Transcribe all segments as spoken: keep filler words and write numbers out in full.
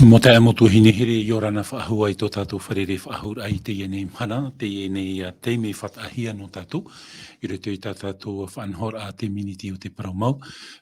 Mau taeaʻe, mau tuahine here, ʻia ora na faʻahou i tō tātou fārerei faʻahou i teie nei mahana, teie nei, ā, taime faʻataʻahia nō tātou, i roto i tā tātou faʻanahoraʻa te miniti o te parau mau,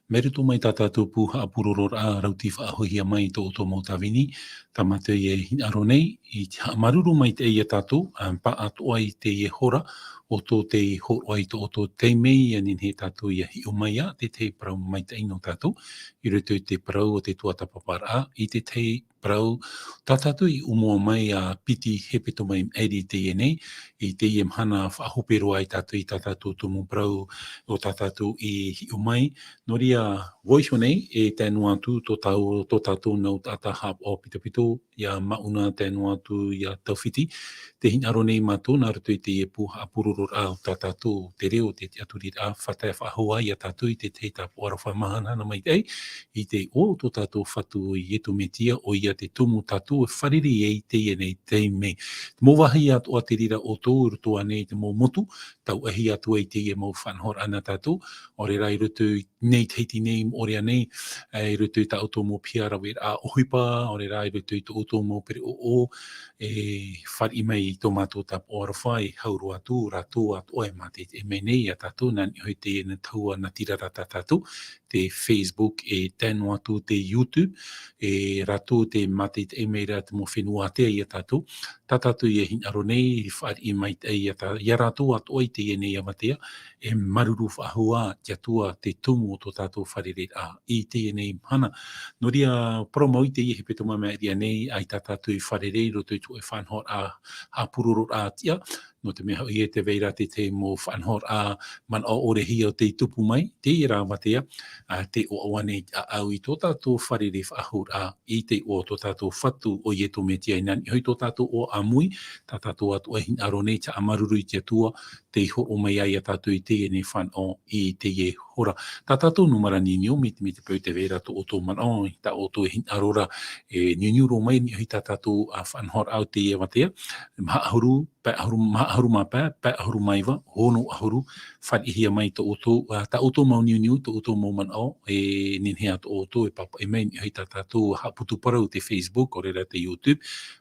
mai roto mai tā tātou pū haʻapurororaʻa, rauti faʻahouhia mai i tō ʻoutou mau tāvini, tā mātou e hinaʻaro nei, i te haʻamāuruuru maitaʻi ia tātou, ā, paʻatoʻa i teie hora, ʻo tō te hōroʻa i tō ʻoutou taime, ʻia nehenehe tātou ʻia hiʻo mai ā, te tahi parau maitaʻi nō tātou, i roto i te parau o te tuatāpaparaʻa, i te tahi parau, tā tātou i ʻōmua mai ā piti hepetoma i maʻiri i teie nei, i teie mahana faʻahope roa ai tātou i tā tātou tumu parau o tā tātou i hiʻo mai. Nō reira, vau iho nei, e tae noa atu tō tāu-, tō tātou nau taʻata haʻapaʻo pitopito, ʻia Mauna, tae noa atu ʻia Taufiti, tē hinaʻaro nei mātou, nā roto i teie pū haʻapurororaʻa o tā tātou te reo, te tiʻaturiraʻa, faʻatae faʻahou ia tātou i te tahi tāpaʻo aroha mahanahana maitaʻi, i te iʻoa o tō tātou Fatu ʻo Iesu Mesia, ʻoia te tumu tātou e fārerei ai i teie nei taime. Te mau vāhi atoʻa te reira ʻoutou i roto ānei i te mau motu, tauʻahia atu ai teie mau faʻanahoraʻa nā tātou, ʻaore rā i roto i nei Tahiti nei, Moʻorea nei, ā, i roto i tā ʻoutou mau piha raveraʻa ʻohipa, ʻaore rā i roto i tō ʻoutou mau pereʻoʻo, e fāriʻi mai i tō mātou tāpaʻo aroha, e hau roa atu, rātou atoʻa e mātaʻitaʻi mai nei ia tātou, nā niʻa hoʻi i teie nei tahua natirara tā tātou, te Facebook, e tae noa atu te YouTube, e rātou tē mātaʻitaʻi mai ra te mau fenua ātea ia tātou, tā tātou e hinaʻaro nei, fāriʻi maitaʻi ia tā, ia rātou atoʻa i teie nei avatea, e māuruuru faʻahou ā te Atua te tumu o tō tātou fārereiraʻa i teie nei mahana. Nō reira, parau mau i teie hepetoma i maʻiri aʻe nei, ʻaita tātou i fārerei i roto i te hōʻē faʻanahoraʻa, haʻapurororaʻa tiʻa, nō te mea hoʻi e tē vai ra te tahi mau faʻanahoraʻa manaʻo ʻore hia ʻo tē tupu mai, teie rā avatea, ā, tē ʻoaʻoa nei te ʻāʻau i tō tātou fārerei faʻahouraʻa i te iʻoa o tō tātou Fatu ʻo Iesu Mesia, nā niʻa hoʻi i tō tātou iʻoa ʻāmui, tā tātou atoʻa e hinaʻaro nei, te haʻamāuruuru i te Atua, tei hōroʻa mai ai ia tātou i teie nei fānaʻo i teie hora. Tā tātou nūmera niuniu, mai te, mai te peu tē vai ra tō ʻoutou manaʻo, tā ʻoutou e hinaʻaro ra, e niuniu roa mai, niʻa hoʻi i tā tātou, ā, faʻanahoraʻa o teie avatea, maha ʻahuru, pae ʻahuru, maha ʻahuru mā pae, pae ʻahuru mā iva, ono ʻahuru, fāriʻihia mai tō ʻoutou, ā, tā ʻoutou mau niuniu, tō ʻoutou mau manaʻo, e nehenehe ā tō ʻoutou e pāpaʻi mai, niʻa hoʻi i tā tātou haʻaputu parau te Facebook, ʻaore rā te YouTube,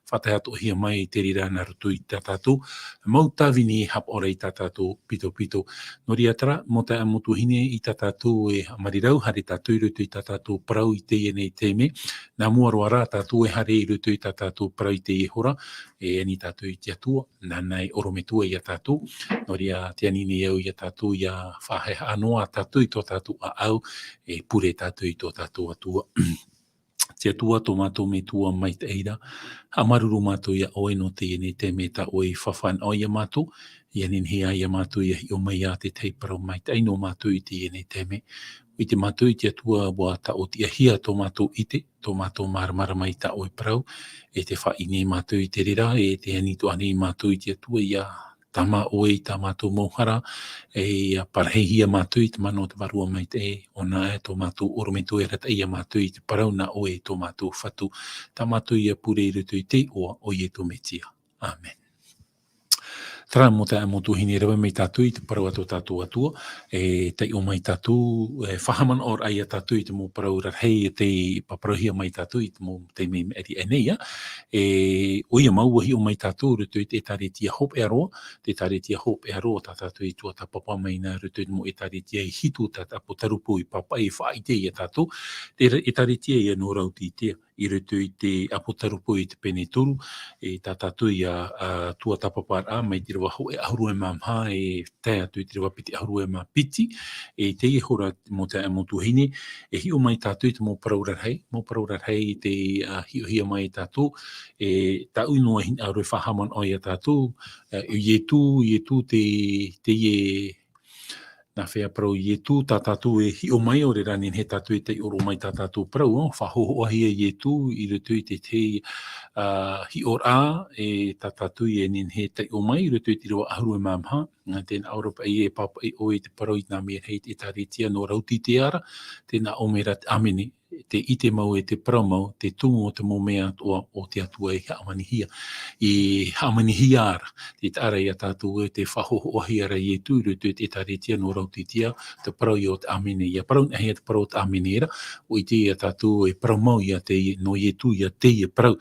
faʻatae atoʻahia mai te reira nā roto i tā tātou mau tāvini e haʻapaʻo ra i tā tātou pitopito. Nō reira terā, mau taeaʻe, mau tuahine, i tā tātou e haʻamāuruuru, haere tātou i roto i tā tātou parau i teie nei taime, nā mua roa rā tātou e haere i roto i tā tātou parau i teie hora, e ani tātou i te Atua, nāna e ʻorometua ia tātou, nō reira tē ani nei au ia tātou, ʻia faʻahaʻehaʻa noa tātou i tō tātou ʻāʻau, e pure tātou i tō tātou Atua. Te Atua, tō mātou Metua maitaʻi ra, haʻamāuruuru mātou ia ʻoe nō teie nei taime tā ʻoe i faʻanaho ia mātou, ʻia nehenehe ia mātou ʻia hiʻo mai ā te tahi parau maitaʻi nō mātou i teie nei taime. ʻIte mātou i te Atua, ʻua taʻotiʻahia tō mātou ʻite, tō mātou māramarama i tā ʻoe parau, e tē faʻaʻī nei mātou i te reira, e tē ani atoʻa nei mātou i te Atua ʻia tāmā ʻoe i tā mātou mau hara, e ʻia parahihia mātou i te mana o te Vārua Maitaʻi, ʻōna ē tō mātou ʻorometua e arataʻi ia mātou i te parau nā ʻoe e tō mātou Fatu. Tā mātou ia pure i roto i te iʻoa o Iesu Mesia. ʻĀmene. Terā, mau taeaʻe, mau tuahine, rave mai tātou i te parau a tō tātou Atua, e taiʻo mai tātou, e faʻahaʻamanaʻo ra ia tātou i te mau parau rarahi, e tei pāparauhia mai tātou i te mau taime i maʻiri aʻe nei, ā. E, ʻoia mau, ʻua hiʻo mai tātou i roto i te ʻĒtārētia hopeʻa roa, te ʻĒtārētia hopeʻa roa tā tātou i tuatāpapa mai nā roto i te mau ʻĒtārētia e hitu tā te ʻApotarupo i pāpaʻi, i faʻaʻite ia tātou, te ʻĒtārētia ia nō Raotitea, i roto i te ʻApotarupo i te pene toru, e tā tātou ia, ā, tuatāpaparaʻa mai te ʻīrava hōʻē ʻahuru e mā maha e tae atu i te ʻīrava piti ʻahuru e mā piti, e teie hora mau taeaʻe, mau tuahine, e hiʻo mai tātou i te mau parau rarahi, mau parau rarahi tei, ā, hiʻohia mai ia tātou, e tāʻu noa e hinaʻaro e faʻahaʻamanaʻo ia tātou, ā, ʻo Iesu, Iesu te, teie, nā hea parau Iesu tā tātou e hiʻo mai, ʻaore rā nehenehe tātou e taiʻo roa mai tā tātou parau, ā, faʻahōhoʻahia Iesu i roto i te tahi, ā, hiʻoraʻa, e tā tātou e nehenehe e taiʻo mai i roto i te ʻīrava ʻahuru e mā maha, Tēnā ʻoe ra paʻi e pāpaʻi ʻoe i te parau i nā mea rahi i te ʻĒtārētia nō Raotitea ra, tēnā ʻō mai ra te ʻāmene, te ʻite mau e te parau mau, te tumu o te mau mea atoʻa o te Atua i haʻamanihia. I haʻamanihia ra, tē taʻa ra ia tātou ē, tē faʻahōhoʻahia ra Ietu i roto i te ʻĒtārētia nō Raotitea, te parau ia o te ʻāmene. ʻIa parau nei te parau o te ʻāmene ra, ʻua ʻite ia tātou e parau mau ia te, nō Ietu ia teie parau.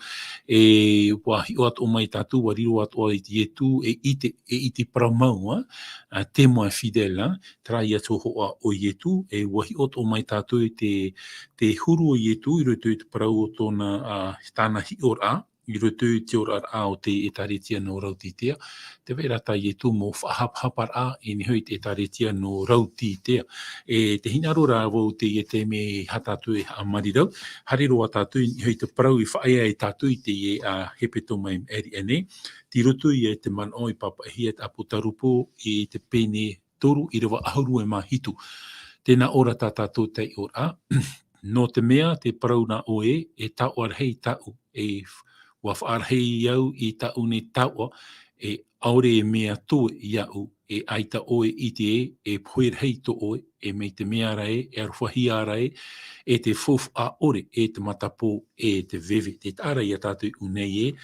E, ʻua hiʻo atoʻa mai tātou, ʻua riro atoʻa i te Ietu, e ʻite, e ʻite parau mau, ā, ā, témoin fidèle, ā, terā ia te hōhoʻa o Ietu, e ʻua hiʻo atoʻa mai tātou i te, te huru o Ietu i roto i te parau o tōna, ā, tāna hiʻoraʻa, i roto i te oraraʻa o te ʻĒtārētia nō Raotitea, tē vai ra tā Ietu mau faʻahapahaparaʻa i niʻa i te ʻĒtārētia nō Raotitea. E tē hinaʻaro ra vau teie taime e aha tātou e haʻamarirau, haere roa tātou i niʻa i te parau i faʻaea e tātou i teie, ā, hepetoma i maʻiri aʻe nei, tei roto ia i te manaʻo i pāpaʻihia e te ʻāpōtarupo i te pene toru ʻīrava ʻahuru e mā hitu. Tēnā ʻō ra tā tātou taiʻoraʻa, nō te mea tē parau na ʻoe, e taoʻa rahi tāʻu, e ʻua faʻarahi au i tāʻu nei taoʻa, e ʻaore e mea toe iāʻu, e ʻaita ʻoe i ʻite ē, e pohe rahi tō ʻoe, e mai te mea ra ē, e arohahia ra ē, e te faufaʻa ʻore, e te matapō, e te veve. Tē taʻa ra ia tātou i ʻō nei ē,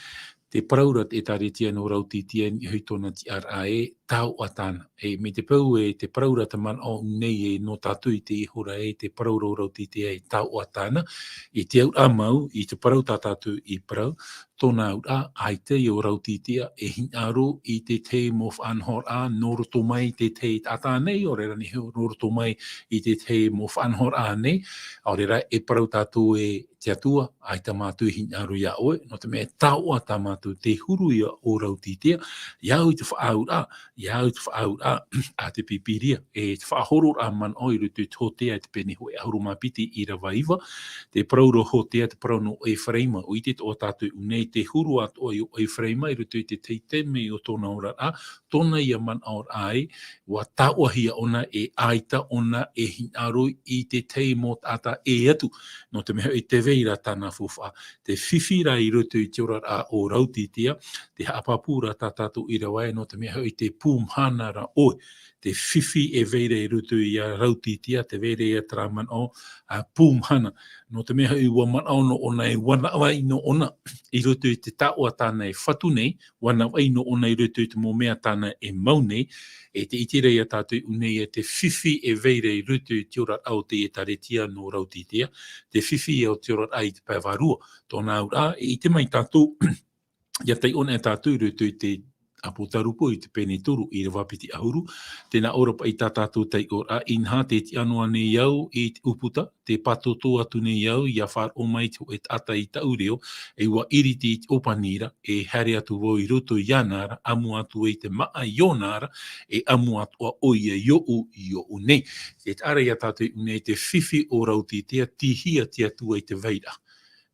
tē parau ra te ʻĒtārētia nō Raotitea i niʻa i tōna tiʻaraʻa ē, taoʻa tāna. E, mai te peu ē, tē parau ra te manaʻo nei ē, nō tātou i teie hora ē, tē parau ra ʻo Raotitea e taoʻa tāna, i te auraʻa mau, i te parau tā tātou i parau, tōna auraʻa, ʻaita ʻo Raotitea e hinaʻaro i te tahi mau faʻanahoraʻa, nō roto mai i te tahi taʻata nei, ʻaore ra nei, nō roto mai i te tahi mau faʻanahoraʻa nei, ʻaore ra e parau tātou ē, te Atua, ʻaita mātou e hinaʻaro iā ʻoe, nō te mea e taoʻa tā mātou. Tē huru ia ʻo Raotitea, iāʻu i te faʻaauraʻa, iāʻu i te faʻaauraʻa a te Pīpīria, e te faʻahororaʻa manaʻo i roto i te Hotea i te pene hōʻē ʻahuru mā piti ʻīrava iva, tē parau ra Hotea te parau nō ʻEfaraima, ʻua ʻite atoʻa tātou i ʻō nei, tē huru atoʻa ʻo ʻEfaraima i roto i te tahi taime o tōna oraraʻa, tōna ia manaʻoraʻa ē, ʻua taoʻahia ʻōna e ʻaita ʻōna e hinaʻaro i te tahi mau taʻata ʻē atu, nō te mea hoʻi tē vai ra tāna faufaʻa. Tē fifi ra i roto i te oraraʻa o Raotitea, tē haʻapāpū ra tā tātou ʻīrava ē, nō te mea hoʻi tē pūmahana ra ʻoe. Tē fifi e vai ra i roto ia Raotitea, tē vai ra ia terā manaʻo, ā, pūmahana. Nō te mea hoʻi ʻua manaʻo noa ʻōna, e ʻua navaʻi noa ʻōna i roto i te taoʻa tāna e fatu nei, ʻua navaʻi noa ʻōna i roto i te mau mea tāna e mau nei, e tē ʻite ra ia tātou i ʻō nei ē, tē fifi e vai ra i roto i te oraraʻa o te ʻĒtārētia nō Raotitea, tē fifi ia o te oraraʻa i te pae vārua. Tōna auraʻa, e ʻite mai tātou, ʻia taiʻo anaʻe tātou i roto i te ʻĀpōtarupo i te pene toru ʻīrava piti ʻahuru, tēnā ʻō ra paʻi tā tātou taiʻoraʻa, inaha tē tiʻa noa nei au i te ʻūputa, tē pātōtō atu nei au, ʻia faʻaroʻo mai te hōʻē taʻata i tāʻu reo, e ʻua iriti i te ʻōpani ra, e haere atu vau i roto iāna ra, ʻamu atu i te māʻa iāna ra, e ʻamu atoʻa ʻoia iāʻu, iāʻu nei. Tē taʻa ra ia tātou i ʻō nei te fifi o Raotitea, tīhia te Atua i te vairaʻa.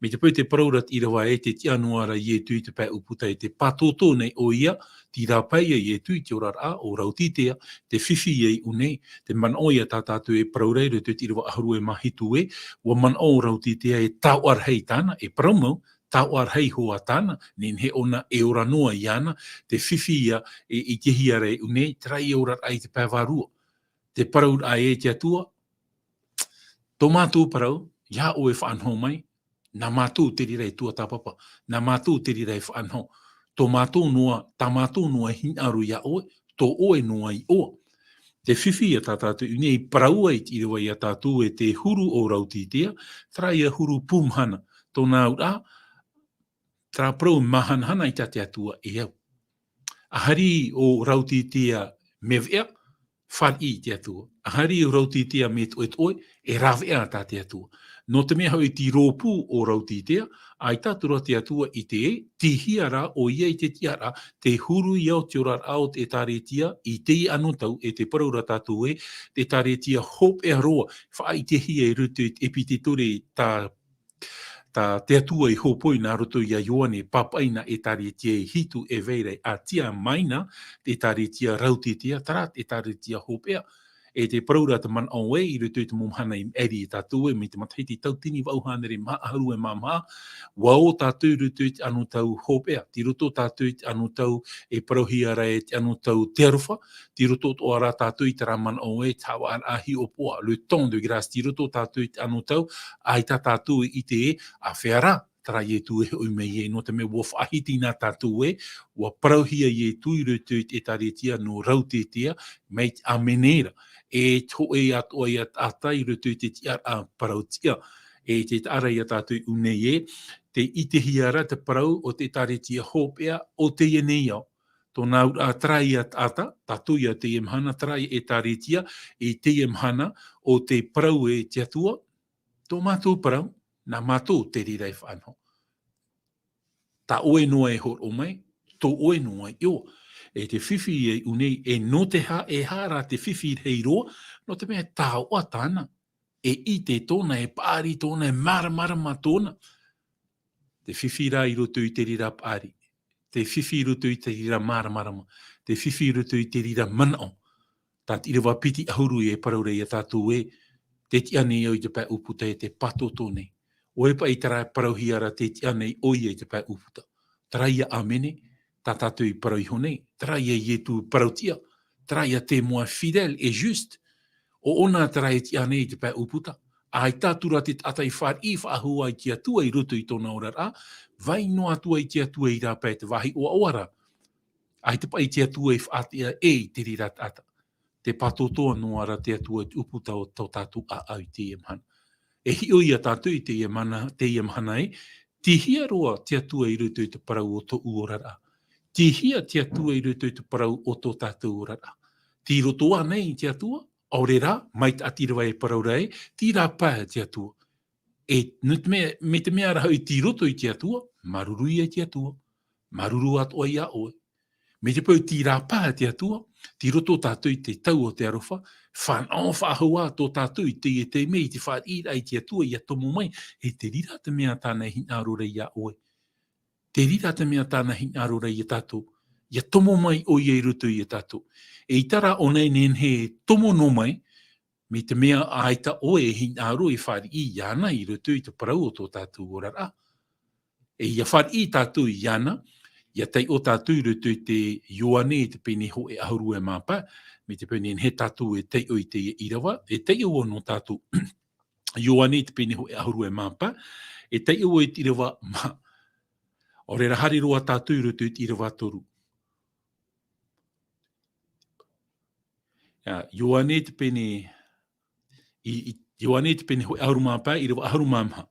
Mai te peu tē parau ra te ʻīrava ē, tē tiʻa noa ra Ietu i te pae ʻūputa, e tē pātōtō nei ʻoia, tei rāpae ia Ietu i te oraraʻa o Raotitea, tē fifi ia i ʻō nei, tē manaʻo ia tā tātou e parau ra i roto i te ʻīrava ʻahuru e mā hitu ē, ʻua manaʻo ʻo Raotitea e taoʻa rahi tāna, e parau mau, taoʻa rahi hoʻi tāna, nehenehe ʻōna e ora noa iāna, tē fifi ia, e, i te hia ra i ʻō nei, terā ia oraraʻa i te pae vārua. Tē parau ra ē te Atua, tō mātou parau, iā ʻoe e faʻanaho mai, nā mātou te reira e tuatāpapa, nā mātou te reira e faʻanaho, tō mātou noa, tā mātou noa e hinaʻaro iā ʻoe, tō ʻoe noa iʻoa. Tē fifi ia tā tātou i ʻō nei, parau ai te ʻīrava ia tātou ē tē huru ʻo Raotitea, terā ia huru pūmahana, tōna auraʻa, terā parau e māhanahana i tā te Atua e au. ʻA hari ʻo Raotitea mea veʻa, fāriʻi i te Atua. ʻA hari ʻo Raotitea mea toʻetoʻe, e rāveʻa tā te Atua. Nō te mea hoʻi tei rōpū ʻo Raotitea, ʻaita atu ra te Atua i ʻite ē, tīhia rā ʻoia i te tiʻaraʻa, tē huru ia o te oraraʻa o te ʻĒtārētia i teie anotau, e tē parau ra tātou ē, te ʻĒtārētia hopeʻa roa, faʻaʻitehia i roto i te ʻEpiteto tā tā te Atua i hōpoi nā roto ia Ioane, pāpaʻi nā ʻĒtārētia e hitu e vai ra e ʻātia mai na, te ʻĒtārētia Raotitea, terā te ʻĒtārētia hopeʻa. E te parau ra te manaʻo ē, i roto i te mau mahana i maʻiri e tātou ē, mai te matahiti tauatini vaʻu hānere maha ʻahuru e mā maha, ʻua ō tātou i roto i te anotau hōpeʻa, tei roto tātou i te anotau e parauhia ra e te anotau te aroha, tei roto atoʻa rā tātou i terā manaʻo ē, te haʻavāraʻa hiʻopoʻa, le temps de grâce, tei roto tātou i te anotau, ʻaita tātou i ʻite ē, āfea rā, terā Ietu e hoʻi mai ai, nō te mea ʻua faʻahiti na tātou ē, ʻua parauhia Ietu i roto i te ʻĒtārētia nō Rautētia, mai te ʻĀmene ra. E te hōʻē atoʻa ia taʻata i roto i te tiʻaraʻa parau tiʻa. E tē taʻa ra ia tātou i ʻū nei ē, tē ʻitehia ra te parau o te ʻĒtārētia hōpeʻa o teie nei ao. Tōna auraʻa terā ia taʻata, tātou ia teie mahana, terā ia ʻĒtārētia, i teie mahana, ʻo tē parau e te Atua, tō mātou parau, nā mātou te reira e faʻanaho. Tā ʻoe noa e hōroʻa mai, tō ʻoe noa i ʻoa. E te fifi i ʻū nei, e nō te aha, e aha rā te fifi hei roa, nō te mea e taoʻa tāna, e ʻite tōna, e paʻari tōna, e māramarama tōna. Te fifi rā i roto i te reira paʻari, te fifi i roto i te reira māramarama, te fifi i roto i te reira manaʻo. Tā te ʻīrava piti ʻahuru e parau ra ia tātou ē, tē tiʻa nei au i te pae ʻūputa e tē pātōtō nei. ʻOia paʻi terā e parauhia ra tē tiʻa nei ʻoia i te pae ʻūputa. Terā ia ʻĀmene, tā tātou i parau iho nei, terā ia Ietu parau tiʻa, terā ia témoin fidèle et juste. ʻO ʻōna terā e tiʻa nei i te pae ʻūputa. ʻAita atu rā te taʻata i fāriʻi faʻahou i te Atua i roto i tōna oraraʻa, vai noa atu ai te Atua i rāpae te vāhi ʻoaʻoa ra. ʻAita paʻi te Atua i faʻaʻite ē i te reira taʻata. Tē pātōtō noa ra te Atua i te ʻūputa o tō tātou ʻāʻau i teie mahana. E hiʻo ia tātou i teie mahana, teie mahana ē, tei hea roa te Atua i roto i te parau o tōʻu oraraʻa. Tei hea te Atua i roto i te parau o tō tātou oraraʻa. Tei roto ānei te Atua, ʻaore rā, mai te ʻīrava e parau ra ē, tei rāpae te Atua. E, nō te mea, mai te mea rā hoʻi tei roto i te Atua, māuruuru ia i te Atua. Māuruuru atoʻa ia ʻoe. Mai te peu tei rāpae te Atua, tei roto tātou i te tau o te aroha, fānaʻo faʻahou ā tō tātou i teie taime i te fāriʻiraʻa i te Atua ʻia tomo mai, e te reira te mea tāna e hinaʻaro ra ia ʻoe. Te reira te mea tāna e hinaʻaro ra ia tātou, ʻia tomo mai ʻoia i roto ia tātou. ʻEita rā ʻōna e nehenehe e tomo noa mai, mai te mea ʻaita ʻoe e hinaʻaro e fāriʻi iāna i roto i te parau o tō tātou oraraʻa. E ʻia fāriʻi tātou iāna, ʻia taiʻo tātou i roto i te Ioane i te pene hōʻē ʻahuru e mā pae, mai te peu e nehenehe tātou e taiʻo i teie ʻīrava, e taiʻo noa tātou. Ioane i te pene hōʻē ʻahuru e mā pae, e taiʻo i te ʻīrava maha. ʻAore rā haere roa tātou i roto i te ʻīrava toru. Ia, Ioane te pene, i, i, Ioane te pene hōʻē ʻahuru mā pae, ʻīrava ʻahuru mā maha.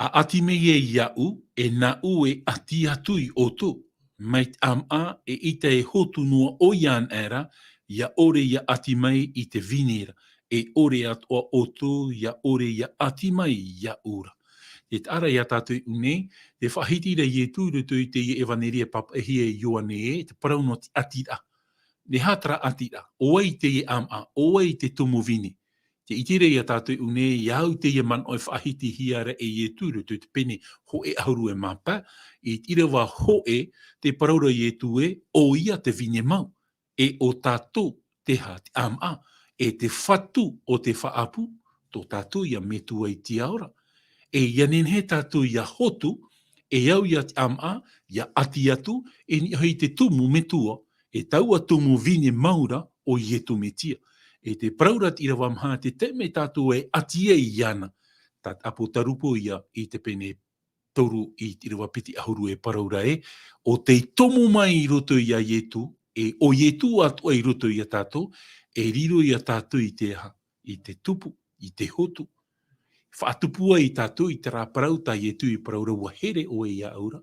ʻA ʻati mai e iāʻu, e nāʻu e ʻati atu ia ʻoutou, mai te ʻāmaʻa, eʻita e hotu noa ʻoia anaʻe ra, ʻia ʻore ʻia ʻati mai i te vine ra, e ʻore atoʻa ʻoutou, ʻia ʻore ʻia ʻati mai iāʻu ra. Tē taʻa ra ia tātou i ʻū nei, tē faʻahiti ra Ietu i roto i teie ʻevaneria pāpaʻihia e Ioane ē, te parau nō te ʻatiraʻa. E aha terā ʻatiraʻa, ʻo vai teie ʻāmaʻa, ʻo vai te tumu vine. Tē ʻite ra ia tātou i ʻū nei, ʻia au teie manaʻo e faʻahitihia ra e Ietu i roto i te pene hōʻē ʻahuru e mā pae, i te ʻīrava hōʻē, tē parau ra Ietu ē, ʻoia te vine mau. E ʻo tātou te aha, te ʻāmaʻa, e te fatu o te faʻaʻapu, tō tātou ia Metua i te ao ra. E ʻia nehenehe tātou ʻia hotu, e au ia te ʻāmaʻa, ʻia ʻati atu, e niʻa hoʻi te tumu metua, e taua tumu vine mau ra ʻo Ietu Metia. E te parau ra te ʻīrava maha, te taime tātou e ʻati ai iāna. Tā te ʻāpōstolo Paula ia i te pene toru i te ʻīrava piti ʻahuru e parau ra ē, ʻo tei tomo mai i roto ia Ietu, e ʻo Ietu atoʻa i roto ia tātou, e riro ia tātou i te aha, i te tupu, i te hotu. Faʻatupu ai tātou i terā parau tā Ietu i parau ra, ʻua here ʻoe iāʻu ra.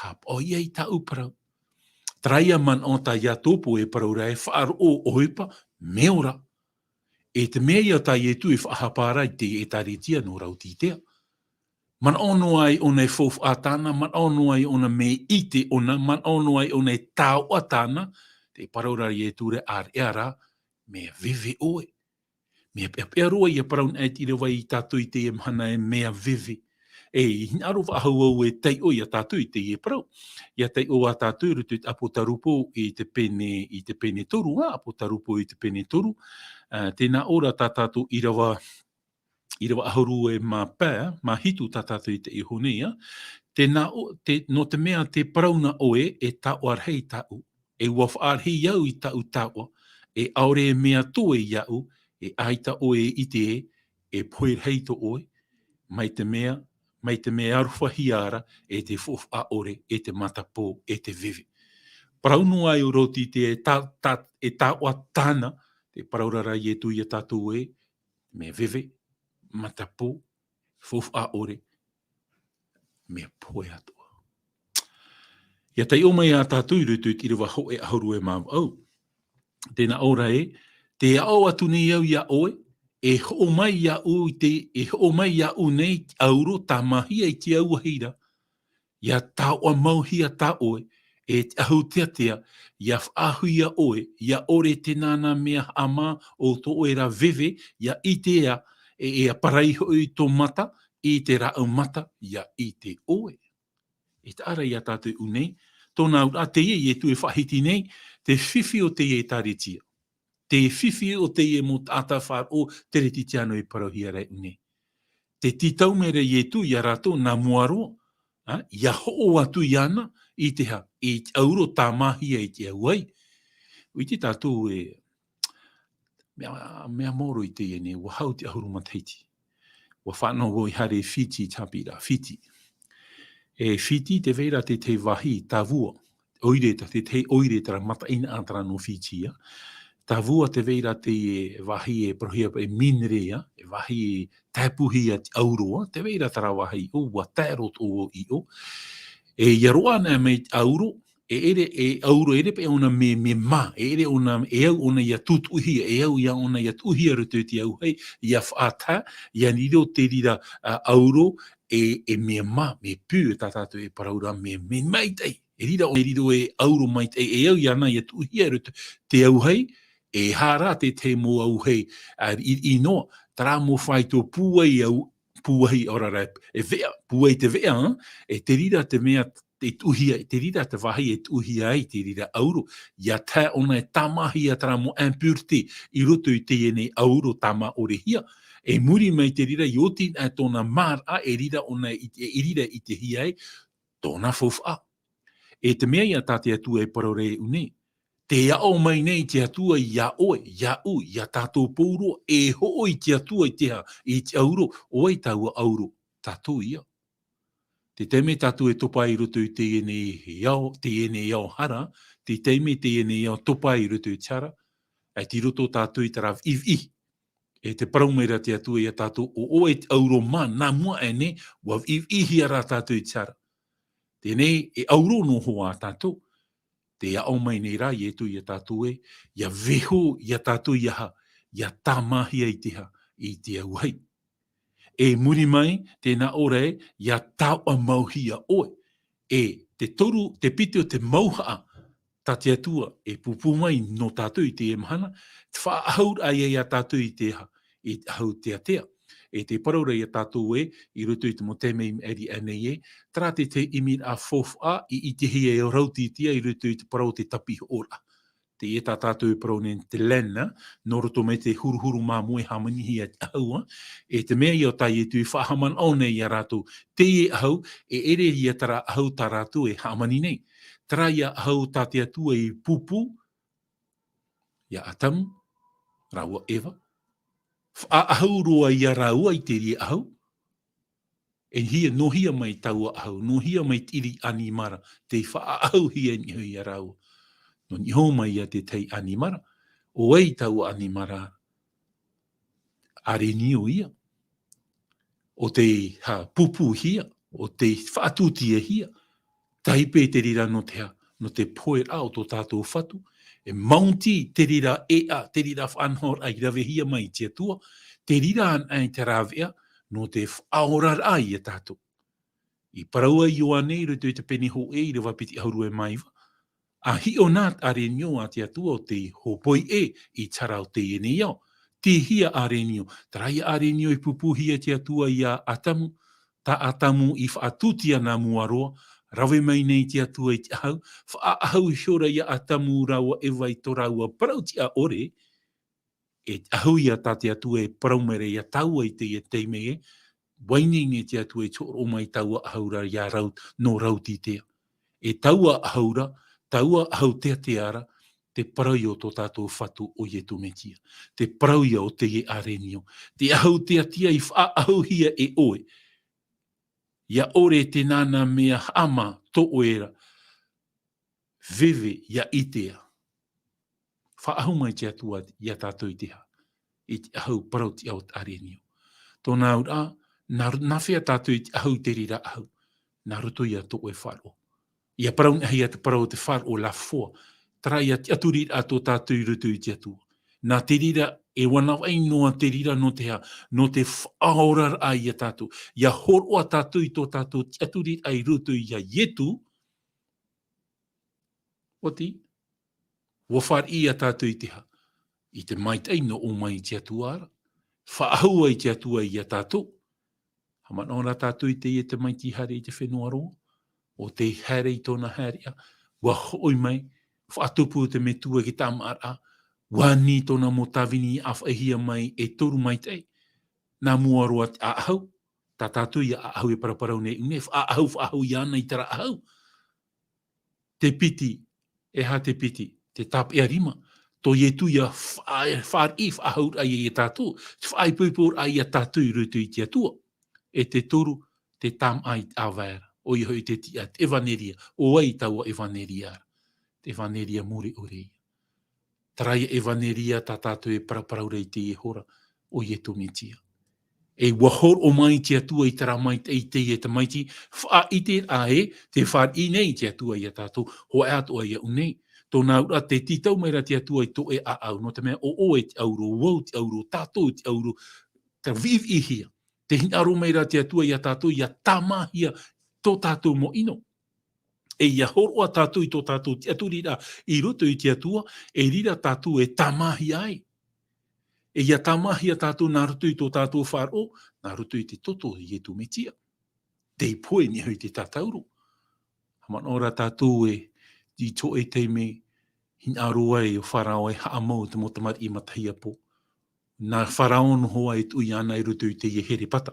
Haʻapaʻo ia i tāʻu parau. Terā ia manaʻo tā Iakobo e parau ra ē, faʻaroʻo ʻohipa, mea ora. E te mea ia tā Ietu e faʻahapa ra i te ʻĒtārētia nō Raotitea. Manaʻo noa ai ʻōna e faufaʻa tāna, manaʻo noa ai ʻōna mea ʻite ʻōna, manaʻo noa ai ʻōna e taoʻa tāna, tē parau ra Ietu ra, ʻāreʻa rā, mea veve ʻoe. Mea peʻapeʻa roa ia parau na e te ʻīrava ia tātou i teie mahana ē, mea veve. E, i hinaʻaro faʻahou au e taiʻo ia tātou i teie parau. Ia taiʻo ā tātou i roto i te Apotarupo i te pene, i te pene toru, ā, Apotarupo i te pene toru. Ā, tēnā ʻō ra tā tātou ʻīrava, ʻīrava ʻahuru e mā pae, mā hitu tā tātou i te iho nei, ā. Tēnā ʻō, te, nō te mea tē parau na ʻoe, e taoʻa rahi tāʻu. E ʻua faʻarahi au i tāʻu taoʻa, e ʻaore e mea toe iāʻu, e ʻaita ʻoe e ʻite ē, e pohe rahi tō ʻoe, mai te mea, mai te mea arohahia ra, e te faufaʻa ʻore, e te matapō, e te veve. Parau noa ai ʻo Roti te e tā, tā, e taoʻa tāna, tē parau ra ra Ietu ia tātou ē, mea veve, matapō, faufaʻa ʻore, mea pohe atoʻa. Ia taiʻo mai ā tātou i roto i te ʻīrava hōʻē ʻahuru e mā vaʻu. Tēnā ʻō ra ē, tē aʻo atu nei au iā ʻoe, e hoʻo mai iāʻu i te, e hoʻo mai iāʻu nei te ʻauro tāmāhia i te auahi ra, ia taoʻa mauhia tā ʻoe, e te ʻahu teatea, ia faʻahuia ʻoe, ia ʻore te nānā mea haʻamā o tō ʻoe ra veve, ia ʻite ā, e, e ʻia parau hoʻi tō mata, i te rāʻau mata, ia ʻite ʻoe. E taʻa ra ia tātou i ʻō nei, tōna auraʻa teie Ietu e faʻahiti nei, te fifi o teie ʻĒtārētia. Te fifi o teie mau taʻata faʻaroʻo teretitiano e parauhia ra i ʻō nei. Te tītau mai ra Ietu ia rātou nā mua roa, ā, ia hoʻo atu iāna i te hā, i te ʻauro tāmāhia i te auahi. ʻUa ʻite tātou e, mea, mea maoro i teie nei, ʻua hau te ʻahuru matahiti. ʻUa fānaʻo vau i haere i Fiti, te haʻapiʻiraʻa Fiti. E Fiti, tē vai ra te, te vāhi tāvua. ʻOire, te, te ʻoire terā mataʻeinaʻa terā nō Fiti, ā. Tāvua tē vai ra te vāhi e parauhia e minerai, ā, e vāhi e tāpūhia te ʻauro, ā, tē vai ra terā vāhi ʻō, ʻua tae roa tō ʻō. E ia roaʻa anaʻe mai te ʻauro, e ʻere, e ʻauro, e ʻere paʻi ʻōna mea, mea mā, e ʻere ʻōna, e au ʻōna ia tūtuʻuhia, e au ia ʻōna ia tuʻuhia i roto i te auahi, ia faʻatae, ia riro te reira, ā, ʻauro, e, e mea mā, mea pure tā tātou e parau ra, mea, mea maitaʻi. E reira ʻōna, e riro e ʻauro maitaʻi, e au iāna ia tuʻuhia i roto i te auahi, e aha rā te, te mau auahi, ā, i, i noa, terā mau faito pūai au, pūai, ʻaore rā, e veʻa, pūai te veʻa, ā, e te reira te mea, e tuʻuhia, te reira te vāhi e tuʻuhia ai te reira ʻauro, ia tae ʻōna e tāmāhia terā mau impureté i roto i teie nei ʻauro tāmāʻorehia, e muri mai te reira i oti anaʻe tōna māraʻa, e reira ʻōna i, e reira i ʻitehia ai tōna faufaʻa. E te mea ia tā te Atua e parau ra i ʻō nei, tē aʻo mai nei te Atua iā ʻoe, iāʻu, iā tātou pauroa, e hoʻo i te Atua i te hā, i te ʻauro, ʻo vai taua ʻauro, tātou ia. Te taime tātou e topa ai i roto i teie nei ao, teie nei ao hara, te taime teie nei ao topa ai i roto i te hara, e tei roto tātou i terā viʻiviʻi. E tē parau mai ra te Atua iā tātou, ʻo ʻoe te ʻauro mā, nā mua aʻe nei, ʻua viʻiviʻihia rā tātou i te hara. Teie nei, e ʻauro noa hoʻi tātou. Tē aʻo mai nei rā Ietu iā tātou ē, ia vaiiho iā tātou i te hā, ia tāmāhia i te hā, i te auahi. E muri mai, tēnā ʻō ra ē, ia taoʻa mauhia ʻoe. E te toru, te piti o te mauhaʻa, tā te Atua e pūpū mai nō tātou i teie mahana, te faʻaʻahu ra ia, ia tātou i te hā, i te ʻahu teatea. E tē parau ra iā tātou ē, i roto i te mau taime i maʻiri aʻe nei ē, terā te, te ʻimiraʻa faufaʻa i, i ʻitehia e ʻo Rautiti i roto i te parau o te tāpihoʻoraʻa. Teie tā tātou e parau nei te laine, nō roto mai te huruhuru māmoe e hāmanihia i te ʻahu, ā. E te mea ia tā Ietu i faʻahaʻamanaʻo nei iā rātou, teie ʻahu, e ʻere ia terā ʻahu tā rātou e hāmani nei. Terā ia ʻahu tā te Atua i pūpū, iā Atamu, rāua Eva. Faʻaʻahu roa ia rāua i teie ʻahu. E hia, nō hea mai taua ʻahu, nō hea mai te ʻiri ʻanimara, tei faʻaʻahuhia i niʻa iho iā rāua. Nō niʻa iho mai ia te tahi ʻanimara, ʻo vai taua ʻanimara? ʻĀrenio ia. ʻO tei, hā, pūpūhia, ʻo tei faʻatūtiahia. Tahi paʻi te reira nō te hā, nō te poheraʻa o tō tātou Fatu. E maoti te reira ʻēʻa, te reira faʻanahoraʻa i ravehia mai i te Atua, te reira anaʻe te rāveʻa, nō te faʻaoraraʻa iā tātou. I parau ai Ioane i roto i te pene hōʻē, ʻīrava piti ʻahuru e mā iva. ʻA hiʻo na ʻĀrenio a te Atua ʻo tei hōpoi ʻē i te hara o teie nei ao. Tei hea ʻĀrenio? Terā ia ʻĀrenio i pūpūhia e te Atua iā Atamu, tā Atamu i faʻatūtia nā mua roa, rave mai nei te Atua i te ʻahu, faʻaʻahu iho ra ia Atamu rāua Eva i tō rāua parau tiʻa ʻore, e te ʻahu ia tā te Atua e parau mai ra ia tāua i teie taime ē, ʻua ʻite nei te Atua e te hōroʻa mai taua ʻahu ra ia rau, nō Raotitea. E taua ʻahu ra, taua ʻahu teatea ra, te parau ia o tō tātou Fatu ʻo Ietu Metia. Te parau ia o teie ʻārenio. Te ʻahu teatea i faʻaʻahuhia e ʻoe. ʻIa ʻore te nānā mea haʻamā tō ʻoe ra. Veve ʻia ʻitea. Faʻaʻahu mai te Atua ia tātou i te hā? I te ʻahu parau tiʻa o te ʻārenio. Tōna auraʻa, nā, nā hea tātou i te ʻahu i te reira ʻahu? Nā roto ia tō ʻoe faʻaroʻo. ʻIa parau nei hia te parau o te faʻaroʻo la foi. Terā ia tiʻaturiraʻa tō tātou i roto i te Atua. Nā te reira, e ʻua navaʻi noa te reira nō te hā? Nō te faʻaoraraʻa ia tātou. ʻIa hōroʻa tātou i tō tātou tiʻaturiraʻa i roto ia Ietu, ʻOti, ʻua fāriʻi ia tātou i te hā? I te maitaʻi nō ʻō mai i te Atua ra. Faʻaʻahu ai te Atua ia tātou. Haʻamanaʻo rā tātou i teie tamaiti haere i te fenua roa, ʻo tē haere i tōna haereʻa, ʻua hoʻi mai, faʻatupu te Metua i te tāmāʻaraʻa, ʻua ani tōna mau tāvini ʻāfaʻihia mai e toru maitaʻi. Nā mua roa te ʻaʻahu, tā tātou ia ʻaʻahu e paraparau nei, ʻu nei, faʻaʻahu, faʻaʻahu ïa ʻana i terā ʻahu. Te piti, e aha te piti? Te tāpeʻa rima. Tō Ietu ia fa-, fāriʻi faʻaʻahuraʻa ia tātou, te faʻaipoiporaʻa ia tātou i roto i te Atua. E te toru, te tāmāʻa i te ʻāvae ra. ʻOia hoʻi te tiʻa, te ʻevaneria. ʻO vai taua ʻevaneria ra? Te ʻevaneria mure ʻore ia. Terā ia ʻevaneria tā tātou e paraparau ra i teie hora, ʻo Ietu Metia. E ʻua hōroʻa mai te Atua i terā maitaʻi i teie tamaiti, faʻaʻiteraʻa ē, tē fāriʻi nei te Atua ia tātou, hōʻē atoʻa ia ʻu nei. Tōna auraʻa, tē tītau mai ra te Atua i tō ʻoe ʻāʻau, nō te mea ʻo ʻoe te ʻauro, vau te ʻauro, tātou te ʻauro, tē viʻiviʻihia. Tē hinaʻaro mai ra te Atua ia tātou, ʻia tāmāhia tō tātou mau ʻino. E ʻia hōroʻa tātou i tō tātou tiʻaturiraʻa i roto i te Atua, e reira tātou e tāmāhia ai. E ʻia tāmāhia tātou nā roto i tō tātou faʻaroʻo, nā roto i te toto o Ietu Metia. Tei pohe nei hoʻi te tātauro. Haʻamanaʻo rā tātou ē, i tō ʻoe taime, hinaʻaro ai ʻo Farao e haʻamau te mau tamariʻi matahiapo. Nā Farao noa e tuʻu iāna i roto i teie herepata.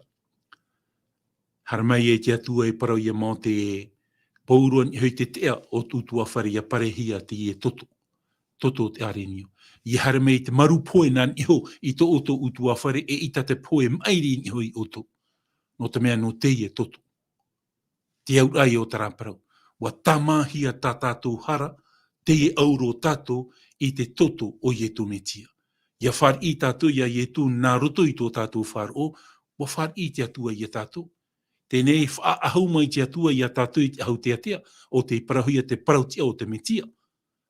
Haere mai ai te Atua e parau ia Mōte ē, pauroa nei hoʻi te teʻa o te ʻutuāfare ʻia parehia teie toto. Toto o te ʻārenio. ʻIa haere mai te maru pohe nā niʻa iho i tō ʻoutou ʻutuāfare, eʻita te pohe maʻiri niʻa iho ia ʻoutou. Nō te mea nō teie toto. Te auraʻa o terā parau. ʻUa tāmāhia tā tātou hara, teie ʻauro tātou i te toto o Ietu Metia. ʻIa fāriʻi tātou ia Ietu nā roto i tō tātou faʻaroʻo, ʻua fāriʻi te Atua ia tātou. Teie nei faʻaʻahu mai te Atua ia tātou i te ʻahu teatea, ʻo tē parauhia te parau tiʻa o te Metia.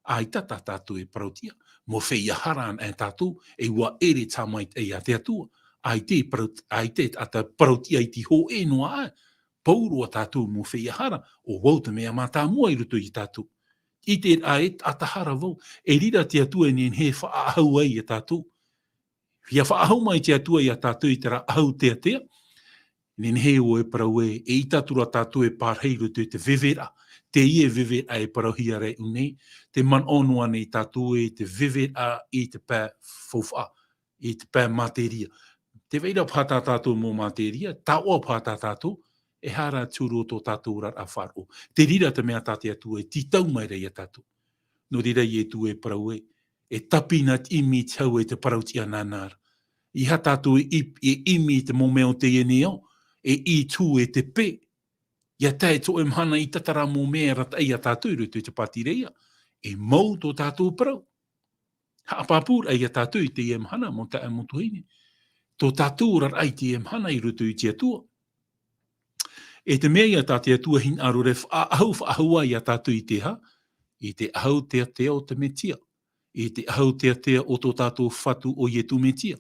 ʻAita tā tātou e parau tiʻa, mea feiā hara anaʻe tātou, e ʻua ʻere te haʻamaitaʻi a te Atua. ʻAita e parau, ʻaita e taʻata parau tiʻa i te hōʻē noa aʻe. Pauroa tātou mea feiā hara, ʻo vau te mea mātāmua i roto ia tātou. ʻIte ē, taʻata hara vau, e reira te Atua e nehenehe e faʻaʻahu ai ia tātou. ʻIa faʻaʻahu mai te Atua ia tātou i terā ʻahu teatea, nehenehe ʻoe e parau ē, eʻita atu ra tātou e pārahi i roto i te veveraʻa, teie veveraʻa e parauhia ra i ʻō nei, tē manaʻo noa nei tātou ē, te veveraʻa i te pae faufaʻa, i te pae materia. Tē vai ra paha tā tātou mau materia, taoʻa paha tā tātou, e hara atu roa tō tātou oraraʻa faʻaroʻo. Te reira te mea tā te Atua e tītau mai ra ia tātou. Nō reira Ietu e parau ē, e tāpina te ʻimi i te hau e te parau tiʻa nāna ra. ʻEiaha tātou e ʻi-, e ʻimi i te mau mea o teie nei ao, e ʻī atu e te pē. ʻIa tae tō ʻoe mahana i tātara mau mea e arataʻi ia tātou i roto i te pātireia. E mau tō tātou parau. Haʻapāpūraʻa ia tātou i teie mahana, mau taeaʻe, mau tuahine. Tō tātou oraraʻa i teie mahana i roto i te Atua. E te mea ia tā te Atua hinaʻaro ra e faʻaʻahu, faʻaʻahu ai ia tātou i te aha? I te ʻahu teatea o te Metia. I te ʻahu teatea o tō tātou Fatu ʻo Ietu Metia.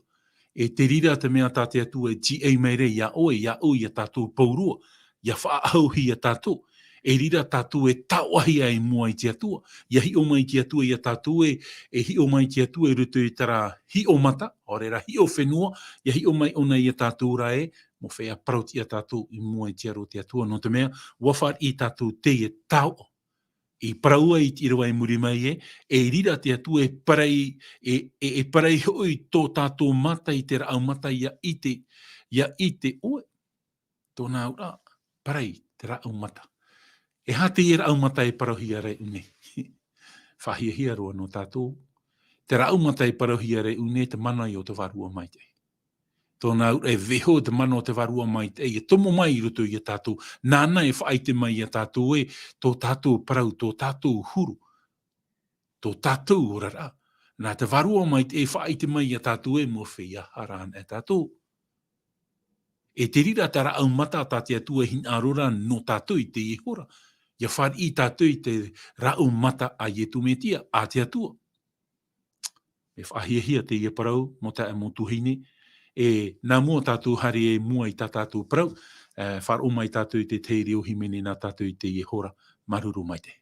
E te reira te mea tā te Atua e tīaʻi mai ra ia ʻoe, ia ʻoe, ia tātou pauroa, ʻia faʻaʻahuhia tātou. E reira tātou e taoʻahia i mua i te Atua. ʻIa hiʻo mai te Atua ia tātou ē, e hiʻo mai te Atua i roto i terā hiʻo mata, ʻaore rā hiʻo fenua, ʻia hiʻo mai ʻōna ia tātou ra ē, Mō fea parauhia tātou i mua i te aro o te Atua, nō te mea, ʻua fāriʻi tātou teie taoʻa. I parau ai i te ʻīrava i muri mai ē, e riro te Atua e parau, e, e, e parau hoʻi tō tātou mata i te rāʻau mata ʻia ʻite, ʻia ʻite ʻoe. Tōna auraʻa, parau te rāʻau mata. E aha te rāʻau mata e parauhia ra i ʻō nei? Faʻahiahia roa nō tātou. Te rāʻau mata e parauhia ra i ʻō nei, te mana o te Vārua Maitaʻi. Tōna auraʻa e vaiiho te mana o te Vārua Maitaʻi, e tomo mai i roto ia tātou. Nāna e faʻaʻite mai ia tātou ē, tō tātou parau, tō tātou huru, tō tātou oraraʻa. Nā te Vārua Maitaʻi e faʻaʻite mai ia tātou ē, mō fea haere anaʻe tātou. E te reira te rāʻau mata tā te Atua e hinaʻaro ra nō tātou i teie hora. ʻIa fāriʻi tātou i te rāʻau mata a Ietu Metia, a te Atua. E faʻahiahia teie parau, mō taeaʻe, mō tuahine, e nā mua tātou haere i mua i tā tātou parau, e, faʻaroʻo mai tātou i te tahi reo hīmene nā tātou i teie hora, māuruuru maitaʻi.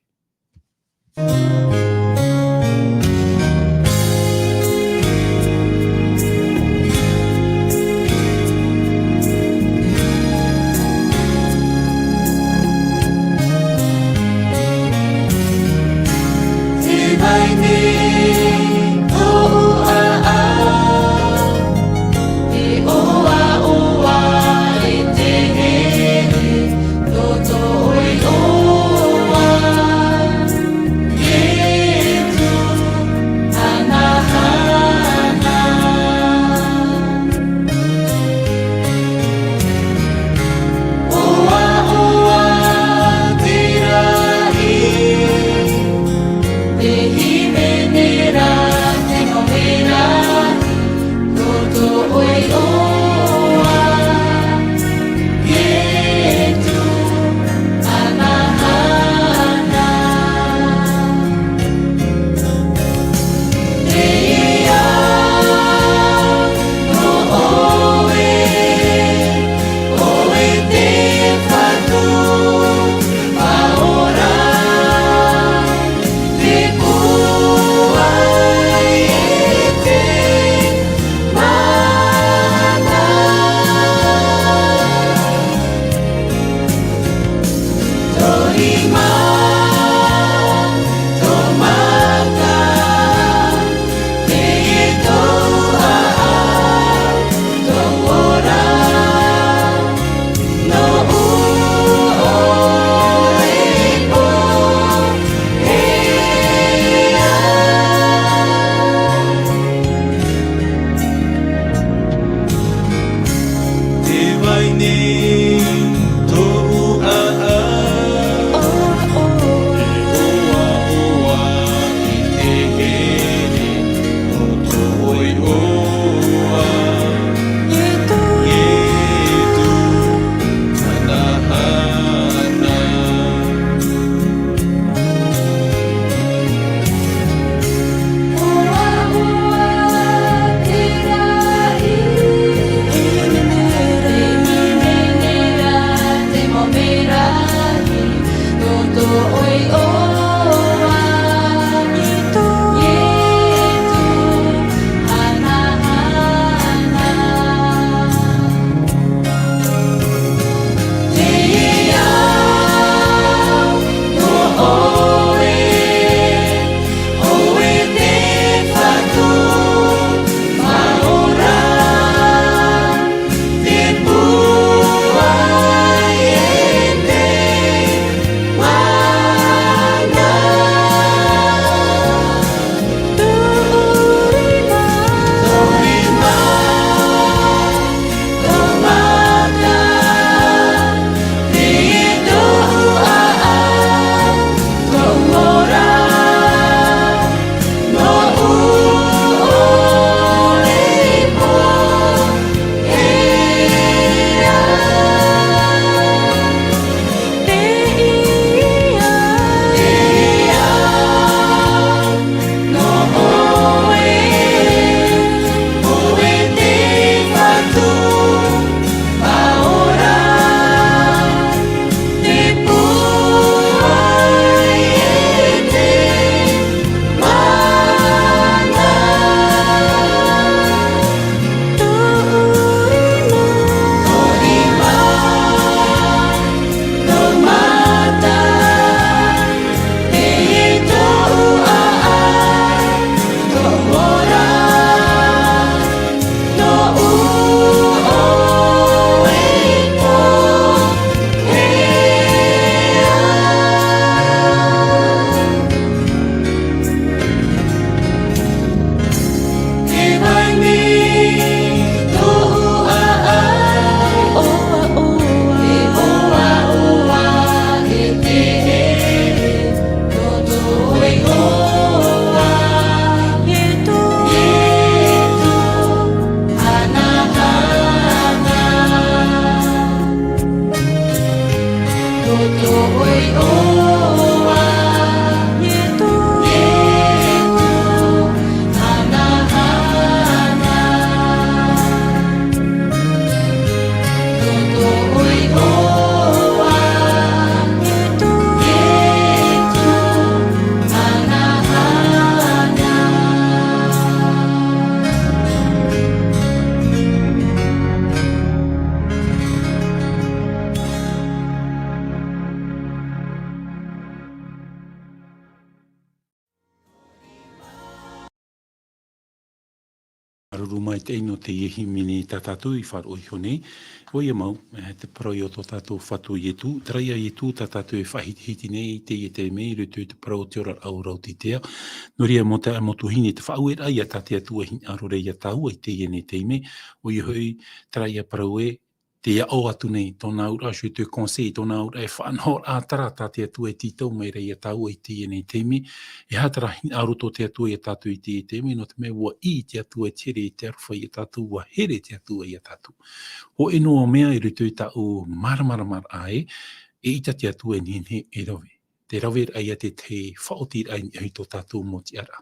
Māuruuru maitaʻi nō teie hīmene tā tātou i faʻaroʻo iho nei. ʻOia mau, e, te parau ia tō tātou Fatu Ietu, terā ia Ietu tā tātou e faʻahitihiti nei i teie taime i roto i te parau o te oraraʻa o Raotitea. Nō reira, mau taeaʻe, mau tuahine, te faʻaueraʻa ia tā te Atua e hinaʻaro ra ia tāua i teie nei taime, ʻoia hoʻi, terā ia parau ē, tē aʻo atu nei, tōna auraʻa, je te conseille, tōna auraʻa e faʻanahoraʻa terā tā te Atua e tītau mai ra ia tāua i teie nei taime, e aha terā hinaʻaro tō te Atua ia tātou i teie taime, nō te mea ʻua ʻī te Atua e te here i te aroha ia tātou, ʻua here te Atua ia tātou. Hōʻē noa mea i roto i tāʻu māramaramaraʻa ē, eʻita te Atua e nehenehe e rave. Te raveraʻa ia te, te faʻaotiraʻa i niʻa i tō tātou mau tiʻaraʻa.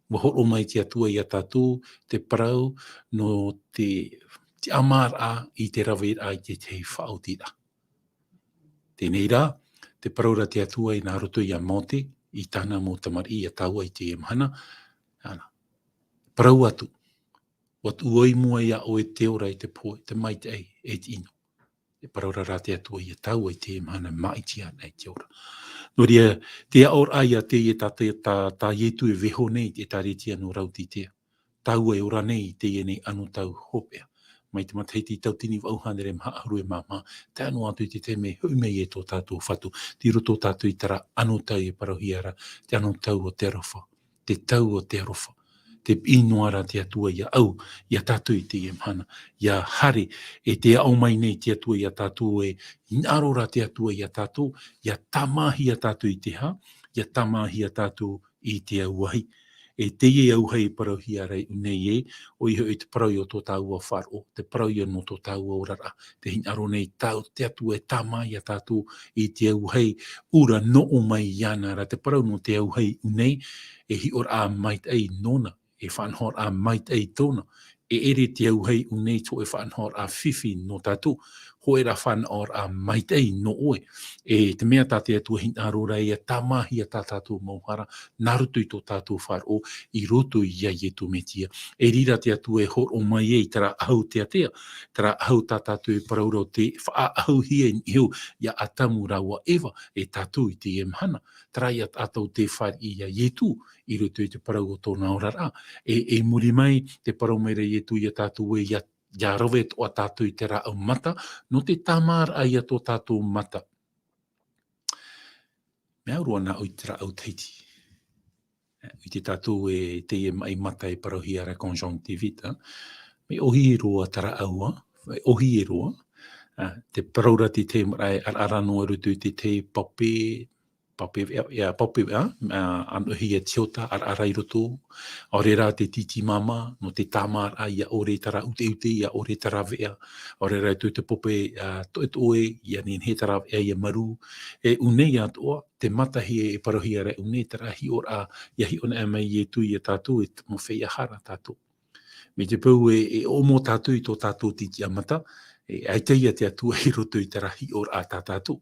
ʻUa hōroʻa mai te Atua ia tātou te parau nō te, te tiʻamāraʻa i te raveraʻa i te, te faʻaotiraʻa. Teie rā, te parau ra te Atua i nā roto ia Mōte, i tāna mau tamariʻi ia tāua i teie mahana. Ana. Parau atu, ʻua tuʻu i mua ia ʻoe te ora, i te pohe, te maitaʻi, e te ʻino. E parau ra rā te Atua ia tāua i teie mahana, maʻiti ana i te ora. Nō reira, te aʻoraʻa ia teie tā, tā, tā, tā Ietu e vaiiho nei i te ʻētāretia nō Raotitea. Tāua e ora nei i teie nei anotau hopeʻa. Mai te matahiti tauatini vaʻu hānere maha ʻahuru e maha, tae noa atu i te taime e hoʻi mai ai tō tātou Fatu, tei roto tātou i terā anotau e parauhia ra, te anotau o te aroha, te tau o te aroha. Tē piʻi noa ra te Atua ia ʻau, ia tātou i teie mahana, ia haere, e tē aʻo mai nei te Atua ia tātou, e hinaʻaro ra te Atua ia tātou, ia tāmāhia tātou i te aha, ia tāmāhia tātou i te auahi. E teie auahi e parauhia ra i ʻō nei ē, ʻoia hoʻi te parau ia tō tāua faʻaroʻo, te parau ia nō tō tāua oraraʻa, tē hinaʻaro nei tātou te Atua e tāmā ia tātou i te auahi ʻura nō ʻō mai iāna ra. Te parau nō te auahi i ʻō nei, e hiʻoraʻa maitaʻi nōna, e faʻanahoraʻa maitaʻi tōna, e ʻere te auahi i ʻō nei i te hōʻē faʻanahoraʻa fifi nō tātou, hōʻē rā faʻanahoraʻa maitaʻi nō ʻoe. E te mea tā te Atua e hinaʻaro ra ia tāmāhia tā tātou mau hara, nā roto i tō tātou faʻaroʻo, i roto ia Ietu Metia. E reira te Atua e hōroʻa mai ai i terā ʻahu teatea, terā ʻahu tā tātou e parau ra ʻo tei faʻaʻahuhia i niʻa iho ia ʻĀtamu rāua ʻo Eva, e tātou i teie mahana. Terā ia tātou te fāriʻi ia Ietu, i roto i te parau o tōna oraraʻa. E, i muri mai, tē parau mai ra Ietu ia tātou ē, ia, ia rave atoʻa tātou i terā ʻau mata, nō te tāmāraʻa ia tō tātou mata. Mea au roa nāʻu i terā ʻau Tahiti. ʻUa ʻite tātou ē teie maʻi mata e parauhia ra conjonctivite, ā. Mea ʻōhie roa terā ʻau, ā. Mea ʻōhie roa. Ā, tē parau ra te tahi marae, ʻaraʻara noa i roto i te tahi pape, pape veʻa, ʻia, pape veʻa, ā, ʻānoʻihia te hota, ʻaraʻara i roto, ʻaore rā te tītī māmā, nō te tāmāraʻa, ʻia ʻore terā ʻuteʻute, ʻia ʻore terā veʻa, ʻaore rā te, te pape, ā, toʻetoʻe, ʻia nehenehe terā veʻa ʻia marū. E ʻō nei atoʻa, te matahiti e parauhia ra i ʻō nei, terā hiʻoraʻa, ʻia hiʻo anaʻe mai Ietu ia tātou, e te mau feiā hara tātou. Mai te peu e, e ʻomo tātou i tō tātou tītiʻa mata, e ʻaita ia te Atua i roto i terā hiʻoraʻa tā tātou.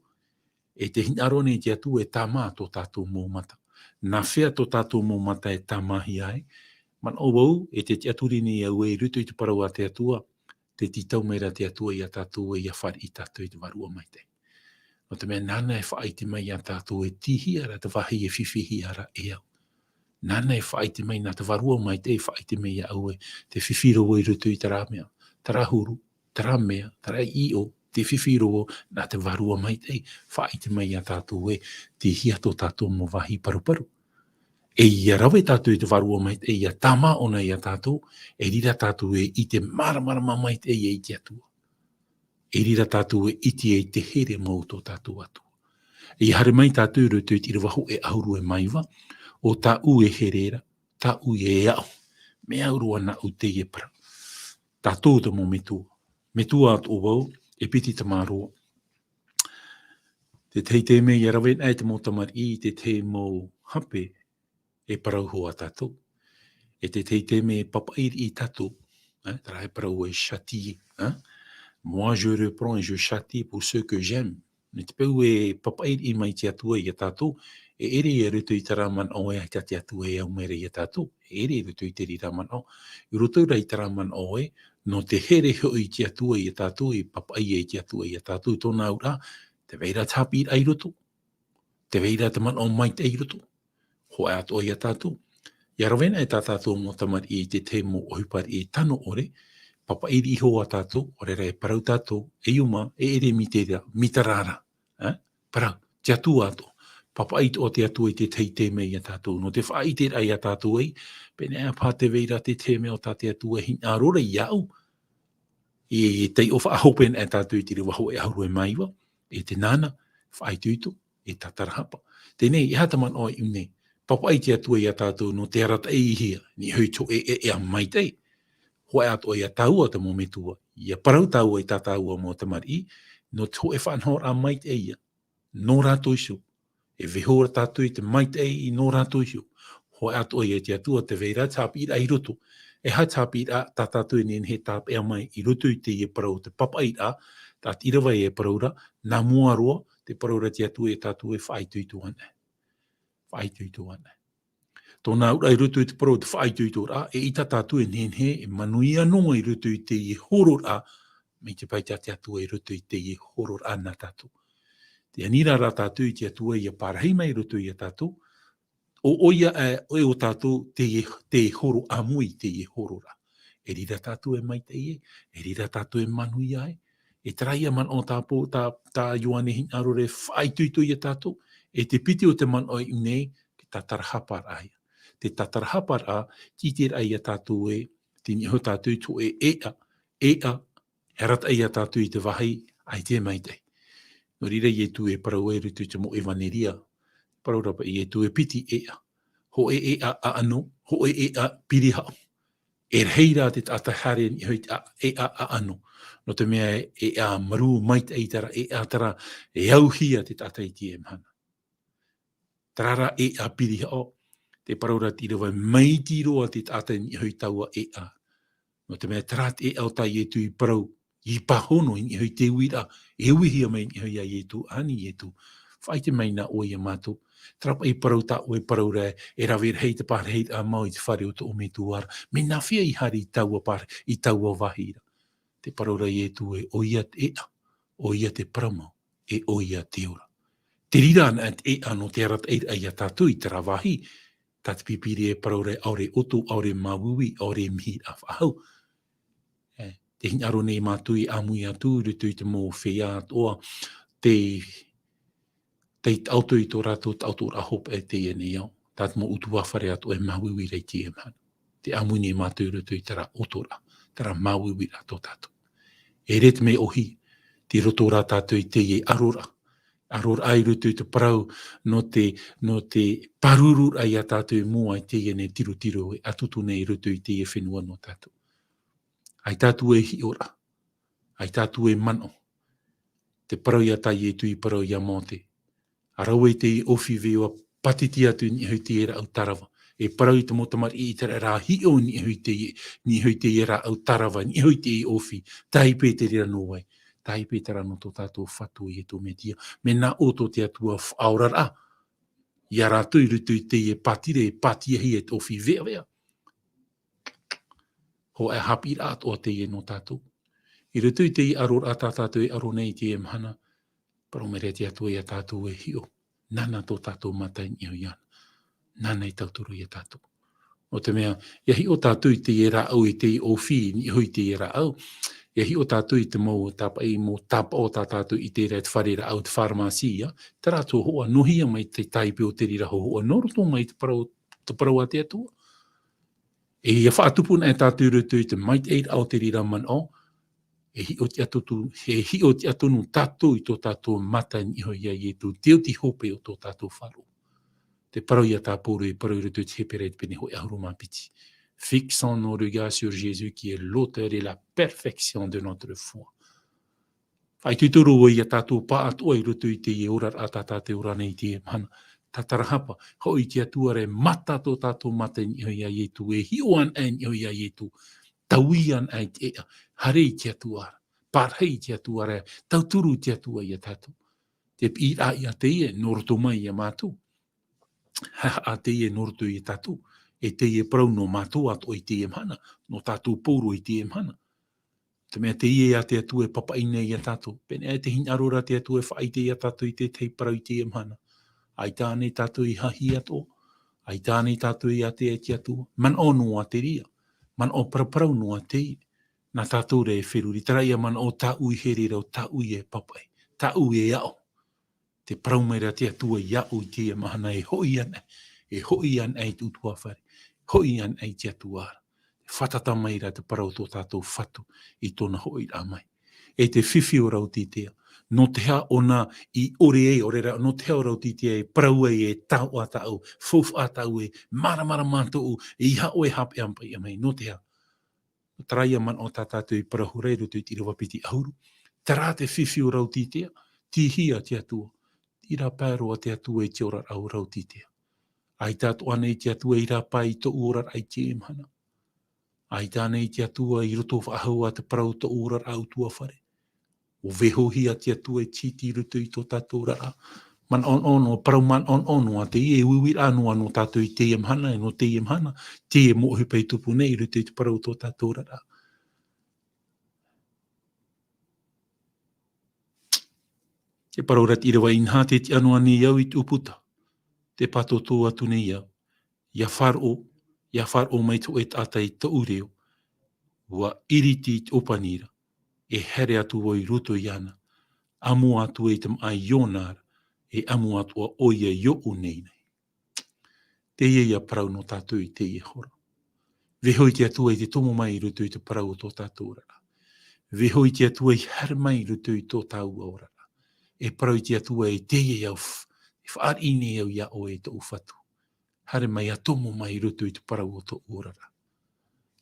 E tē hinaʻaro nei te Atua e tāmā tō tātou mau mata. Nā hea tō tātou mau mata e tāmāhia ai? Manaʻo vau, e te tiʻaturi nei au ē i roto i te parau a te Atua, tē tītau mai ra te Atua ia tātou ē ʻia fāriʻi tātou i te Vārua Maitaʻi. Nō te mea nāna e faʻaʻite mai ia tātou e tīhia ra te vāhi e fifihia ra e au. Nāna e faʻaʻite mai, nā te Vārua Maitaʻi e faʻaʻite mai ia au ē, tē fifi ra vau i roto i terā mea, terā huru, terā mea, terā ʻiʻo, tē fifi ra vau, nā te Vārua Maitaʻi, faʻaʻite mai ia tātou ē, tīhia tō tātou mau vāhi paruparu. E ʻia rave tātou i te Vārua Maitaʻi, ʻia tāmā ʻōna ia tātou, e reira tātou e ʻite māramarama maitaʻi ai i te Atua. E reira tātou e ʻite ai te here mau o tō tātou Atua. ʻIa haere mai tātou i roto i te ʻīrava hōʻē ʻahuru e mā iva, ʻo tāʻu e here ra, tāʻu e aʻo. Mea au roa nāʻu teie parau. Tātou te mau metua. Metua atoʻa vau, e piti tamāroa. Te tahi taime ia rave ana e te mau tamariʻi i te tahi mau hape e parau hoʻi ia tātou. E te tahi taime e papaʻi riʻi tātou, eh, terā e parau e châtier, eh. Moi, je reprends et je châtie pour ceux que j'aime. Nō te peu e papaʻi riʻi mai te Atua ia tātou, e ʻere i roto i terā manaʻo ē, ʻaita te Atua e au mai ra ia tātou, e ʻere i roto i te reira manaʻo, i roto rā i terā manaʻo ē, nō te here hoʻi te Atua ia tātou, e papaʻi ai te Atua ia tātou, tōna auraʻa, tē vai ra te haʻapiʻiraʻa i roto, tē vai ra te manaʻo maitaʻi i roto. Hōʻē atoʻa ia tātou. Ia rave ana e tā tātou mau tamariʻi i te tahi mau ʻohipa riʻi tano ʻore, papaʻi riʻi hoʻi ia tātou, ʻaore rā e parau tātou, e iuma, e ʻere mai te reira, mai terā ra. Eh? Parau, te Atua atoʻa. Papaʻi atoʻa te Atua i te tahi taime ia tātou. Nō te faʻaʻiteraʻa ia tātou ē, pēneiaʻe paha tē vai ra te tahi mea o tā te Atua e hinaʻaro ra iāʻu, e, e taiʻo faʻahope ana e tātou i te Iroa hōʻē ʻahuru e mā iva, e te nāna, faʻaitoito, e tātarahapa. Teie nei, e aha te manaʻo i ʻō nei, papaʻi te Atua ia tātou nō te arataʻihia, niʻa hoʻi i tō ʻoe ʻēʻa maitaʻi. Hōʻē atoʻa ia tāua te mau metua, ia parau tāua i tā tāua mau tamariʻi, nō te hōʻē faʻanahoraʻa maitaʻi ia, nō rātou iho. E vaiiho ra tātou i te maitaʻi i nō rātou iho. Hōʻē atoʻa ia te Atua tē vai ra te haʻapiʻiraʻa i roto. E aha te haʻapiʻiraʻa tā tātou e nehenehe e tāpeʻa mai i roto i teie parau o te papaʻiraʻa, tā te ʻīrava e parau ra, nā mua roa, te parau ra te Atua ia tātou e faʻaitoito ana. Faʻaitoito ana. Tōna auraʻa i roto i te parau o te faʻaitoitoraʻa, eʻita tātou e nehenehe e manuia noa i roto i teie hororaʻa, mai te pae tā te Atua i roto i teie hororaʻa nā tātou. Tē ani ra rā tātou i te Atua ia parahi mai i roto ia tātou, ʻo, ʻoia, e, ʻoia ʻo tātou teie, te horo ʻāmui i teie hororaʻa. E riro tātou e maitaʻi ē, e riro tātou e manuia ē, e terā ia manaʻo tā pō, tā, tā Ioane hinaʻaro ra e faʻaitoito ia tātou, e te piti o te manaʻo i ʻō nei, te tātarahaparaʻa ia. Te tātarahaparaʻa, tē ʻite ra ia tātou ē, tē niʻa iho tātou i tō ʻoe ʻēʻa, ʻēʻa, e arataʻi ia tātou i te vāhi, ʻaita e maitaʻi. Nō reira Ietu e parau ai i roto i te mau ʻevaneria, parau ra paʻi Ietu e piti ʻēʻa. Hōʻē ʻēʻa ʻaʻano, hōʻē ʻēʻa pirihaʻo. E rahi rā te taʻata e haere i niʻa hoʻi i te ʻēʻa ʻaʻano. Nō te mea e, ʻēʻa marū maitaʻi terā, ʻēʻa terā, e auhia te taʻata i teie mahana. Terā rā ʻēʻa pirihaʻo, te parau ra te ʻīrava, maitaʻi roa te taʻata i niʻa hoʻi i taua ʻēʻa. Nō te mea terā te ʻēʻa o tā Ietu i parau, i pāhono i niʻa hoʻi i te uiraʻa, e uihia mai i niʻa hoʻi ia Ietu, ani Ietu. Faʻaʻite mai na ʻoe ia mātou. Terā paʻi parau tā ʻoe e parau ra, e rave rahi te pārahiraʻa mau i te fare o tō ʻoe metua ra. Mea nā hea i haere i taua pāra-, i taua vāhi ra. Te parau ra Ietu ē, ʻoia te ʻēʻa, ʻoia te parau mau, e ʻoia te ora. Tē reira anaʻe te ʻēʻa nō te arataʻiraʻa ia tātou i terā vāhi, tā te Pīpīria e parau ra ē ʻaore ʻoto, ʻaore māuiui, ʻaore mihiraʻa faʻahou. E, tē hinaʻaro nei mātou e ʻāmui atu, i roto i te mau feiā atoʻa, te, tei taʻoto i tō rātou taʻotoraʻa hopeʻa i teie nei ao. Tā te mau ʻutuāfare atoʻa e māuiui ra i teie mahana. Tē ʻāmui nei mātou i roto i terā ʻotoraʻa, terā māuiuiraʻa tō tātou. E ʻere te mea ʻōhie, tei roto rā tātou i teie ʻaroraʻa. ʻAroraʻa i roto i te parau, nō te, nō te pārururaʻa ia tātou i mua i teie nei tirotiro e ʻatutu nei i roto i teie fenua nō tātou. ʻAita tātou e hiʻo ra. ʻAita tātou e manaʻo. Te parau ia tā Ietu i parau ia Mōte. ʻA rave i te ʻōfī veva pātiti atu i niʻa hoʻi i te rāʻau tarava. E parau i te mau tamariʻi ʻĪteraʻera ʻa hiʻo i niʻa hoʻi i te, niʻa hoʻi i te rāʻau tarava, niʻa hoʻi i te ʻōfī. Tāipe te reira nō vai. Tāipe terā nō tō tātou Fatu Ietu Metia. Mea nā ʻō tō te Atua faʻaoraraʻa ia rātou i roto i teie pātire, e pātiahia e te ʻōfī veʻaveʻa. Hōʻē haʻapiʻiraʻa atoʻa teie nō tātou. I roto i teie ʻaroraʻa tā tātou e ʻaro nei i teie mahana, parau mai ra te Atua ia tātou e hiʻo. Nāna tō tātou mata i niʻa iho iāna. Nāna e tauturu ia tātou. Nō te mea, ʻia hiʻo tātou i teie rāʻau, i teie ʻōfī, i niʻa iho i teie rāʻau. ʻIa hiʻo tātou i te mau tāpaʻi, mau tāpaʻo tā tātou i terā, te fare rāʻau, te pharmacie, ia. Terā tō hōʻē nō hea mai te tāipe o te reira hōʻē, nō roto mai te parau, te parau a te Atua. E ʻia faʻatupu anaʻe tātou i roto i te maitaʻiraʻa o te reira manaʻo, e hiʻo tiʻatonu, e hiʻo tiʻatonu tātou i tō tātou mata i niʻa iho ia Ietu, te oti hope o tō tātou faʻaroʻo. Te parau ia tā Pauro e parau i roto i te Hepera i te pene hōʻē ʻahuru mā piti. Fixons nos regards sur Jésus qui est l'auteur et la perfection de notre foi. Faʻaitoito roa ia tātou pāʻatoʻa i roto i teie oraraʻa tā tātou e ora nei i teie mahana. Tātarahapa, hoʻi te Atua ra e mata tō tātou mata i niʻa iā Ietu, e hiʻo anaʻe i niʻa iā Ietu, taui anaʻe i te ʻēʻa, haere i te Atua ra, parahi i te Atua ra, tauturu i te Atua ia tātou. Te piʻiraʻa ia teie, nō roto mai ia mātou. Haʻahaʻa teie nō roto ia tātou, e teie parau nō mātou atoʻa i teie mahana, nō tātou pauroa i teie mahana. Te mea teie ia te Atua e papaʻi nei ia tātou. Pēneiaʻe te hinaʻaro ra te Atua e faʻaʻite ia tātou i te tahi parau i teie mahana. ʻAita ānei tātou i hahi atoʻa, ʻaita ānei tātou i ātea i te Atua. Manaʻo noa te reira, manaʻo paraparau noa teie. Nā tātou rā e feruri, terā ia manaʻo tāʻu i here ra, tāʻu e papaʻi, tāʻu e aʻo. Te parau mai ra te Atua iāʻu i teie mahana, e hoʻi anaʻe, e hoʻi anaʻe i te ʻutuāfare, hoʻi anaʻe i te Atua ra. Fātata mai ra te parau tō tātou Fatu i tōna hoʻiraʻa mai. E te fifi o Rautitia, nō te aha ʻōna i ʻore ai, ʻaore rā, nō te aha ʻo Rautitia e parau ai, e taoʻa tāʻu, faufaʻa tāʻu, e māramarama tōʻu, e ʻeiaha ʻoe e haʻapaʻo mai, nō te aha? Terā ia manaʻo tā tātou i parau ra i roto i te ʻīrava piti ʻahuru. Terā te fifi o Rautitia, tīhia te Atua. ʻĪrā pae roa te Atua i te oraraʻa o Rautitia. ʻAita atoʻa ānei te Atua i ʻīrā pae i tōʻu oraraʻa i teie mahana. ʻAita ānei te Atua i roto faʻahou ā te parau o tōʻu oraraʻa ʻutuāfare. ʻUa vaihohia te Atua e tītī i roto i tō tātou oraraʻa. Manaʻonaʻo, parau manaʻonaʻo noa teie, e uiuiraʻa noa nō tātou i teie mahana, e nō teie mahana, teie mau ʻohipa e tupu nei i roto i te parau o tō tātou oraraʻa. Te parau ra te ʻīrava inaha, tē tiʻa noa nei au i te ʻūputa, tē pātōtō atu nei au, ʻia faʻaroʻo, ʻia faʻaroʻo mai te hōʻē taʻata i tōʻu reo, ʻua ʻiriti i te ʻōpani ra, e haere atu vau i roto iāna, ʻamu atu ai te māʻa i ōna ra, e ʻamu atoʻa ʻoia i ōʻu nei nei. Teie ia parau nō tātou i teie hora. Vaiho i te Atua i te tomo mai i roto i te parau o tō tātou oraraʻa. Vaiho i te Atua i haere mai i roto i tō tāua oraraʻa. E parau i te Atua e teie au f-, e fāriʻi nei au iā ʻoe e tōʻu Fatu. Haere mai ʻia tomo mai i roto i te parau o tōʻu oraraʻa.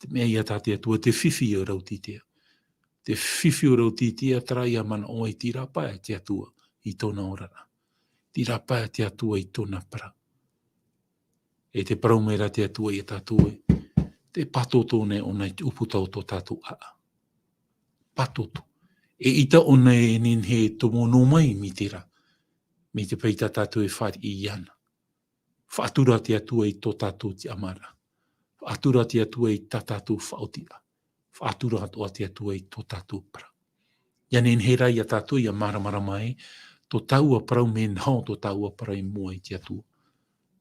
Te mea ia tā te Atua, te fifi o Rautitia. Te fifi o Rautitia, terā ia manaʻo e tīrā pae te Atua i tōna oraraʻa. Tīrā pae te Atua i tōna parau. E tē parau mai ra te Atua ia tātou ē, tē pātōtō nei ʻōna i te ʻūputa o tō tātou ʻāʻau. Pātōtō. ʻEita ʻōna e nehenehe e tomo noa mai mai terā. Mai te peu tā tātou e fāriʻi iāna. Faʻatura te Atua i tō tātou tiʻamāraʻa. Faʻatura te Atua i tā tātou faʻaotiraʻa. Faʻatura atoʻa te Atua i tō tātou parau. ʻIa nehenehe rā ia tātou ʻia māramarama ai, tō tāua parau, mea naho tō tāua parau i mua i te Atua.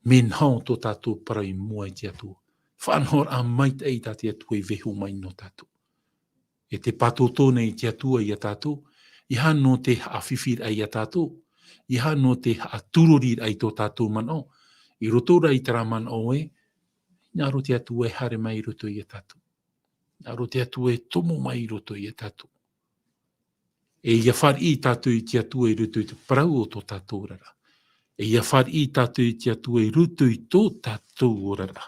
Mea naho tō tātou parau i mua i te Atua. Faʻanahoraʻa maitaʻi tā te Atua i vaiho mai nō tātou. E tē pātōtō nei te Atua ia tātou, ʻeiaha nō te haʻafifiraʻa ia tātou, ʻeiaha nō te haʻatūroriraʻa i tō tātou manaʻo, i roto rā i terā manaʻo ē, hinaʻaro te Atua e haere mai i roto ia tātou. Hinaʻaro te Atua e tomo mai i roto ia tātou. E ʻia fāriʻi tātou i te Atua i roto i te parau o tō tātou oraraʻa. E ʻia fāriʻi tātou i te Atua i roto i tō tātou oraraʻa.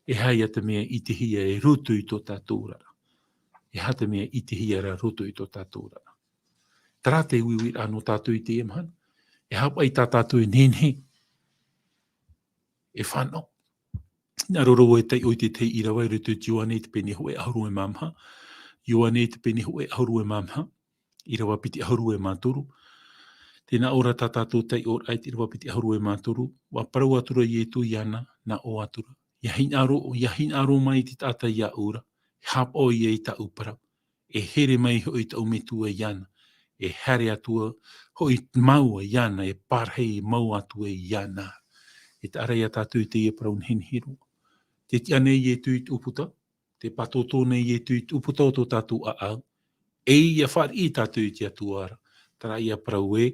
E aha ia te mea i ʻitehia i roto i tō tātou oraraʻa? E aha te mea i ʻitehia ra i roto i tō tātou oraraʻa? Terā te uiuiraʻa nō tātou i teie mahana. E haʻapaʻo tā tātou e nehenehe e fānaʻo. Hinaʻaro ra vau e taiʻo i te tahi ʻīrava i roto i te Ioane i te pene hōʻē ʻahuru e mā maha. Ioane i te pene hōʻē ʻahuru e mā maha. ʻĪrava piti ʻahuru e mā toru. Tē nā ʻō ra tā tātou taiʻoraʻa i te ʻīrava piti ʻahuru e mā toru. ʻUa parau atu ra Ietu iāna, nā ʻō atu ra. ʻIa hinaʻaro, ʻia hinaʻaro mai te taʻata iāʻu ra. E haʻapaʻo ia i tāʻu parau. E here mai hoʻi tāʻu Metua iāna. E haere atu hoʻi māua iāna, e parahi mau atu ai iāna. E taʻa ra ia tātou i teie parau nehenehe roa. Tē tiʻa nei Ietu i te ʻūputa, tē pātōtō nei Ietu i te ʻūputa o tō tātou ʻāʻau, e ʻia fāriʻi tātou i te Atua ra, terā ia parau ē,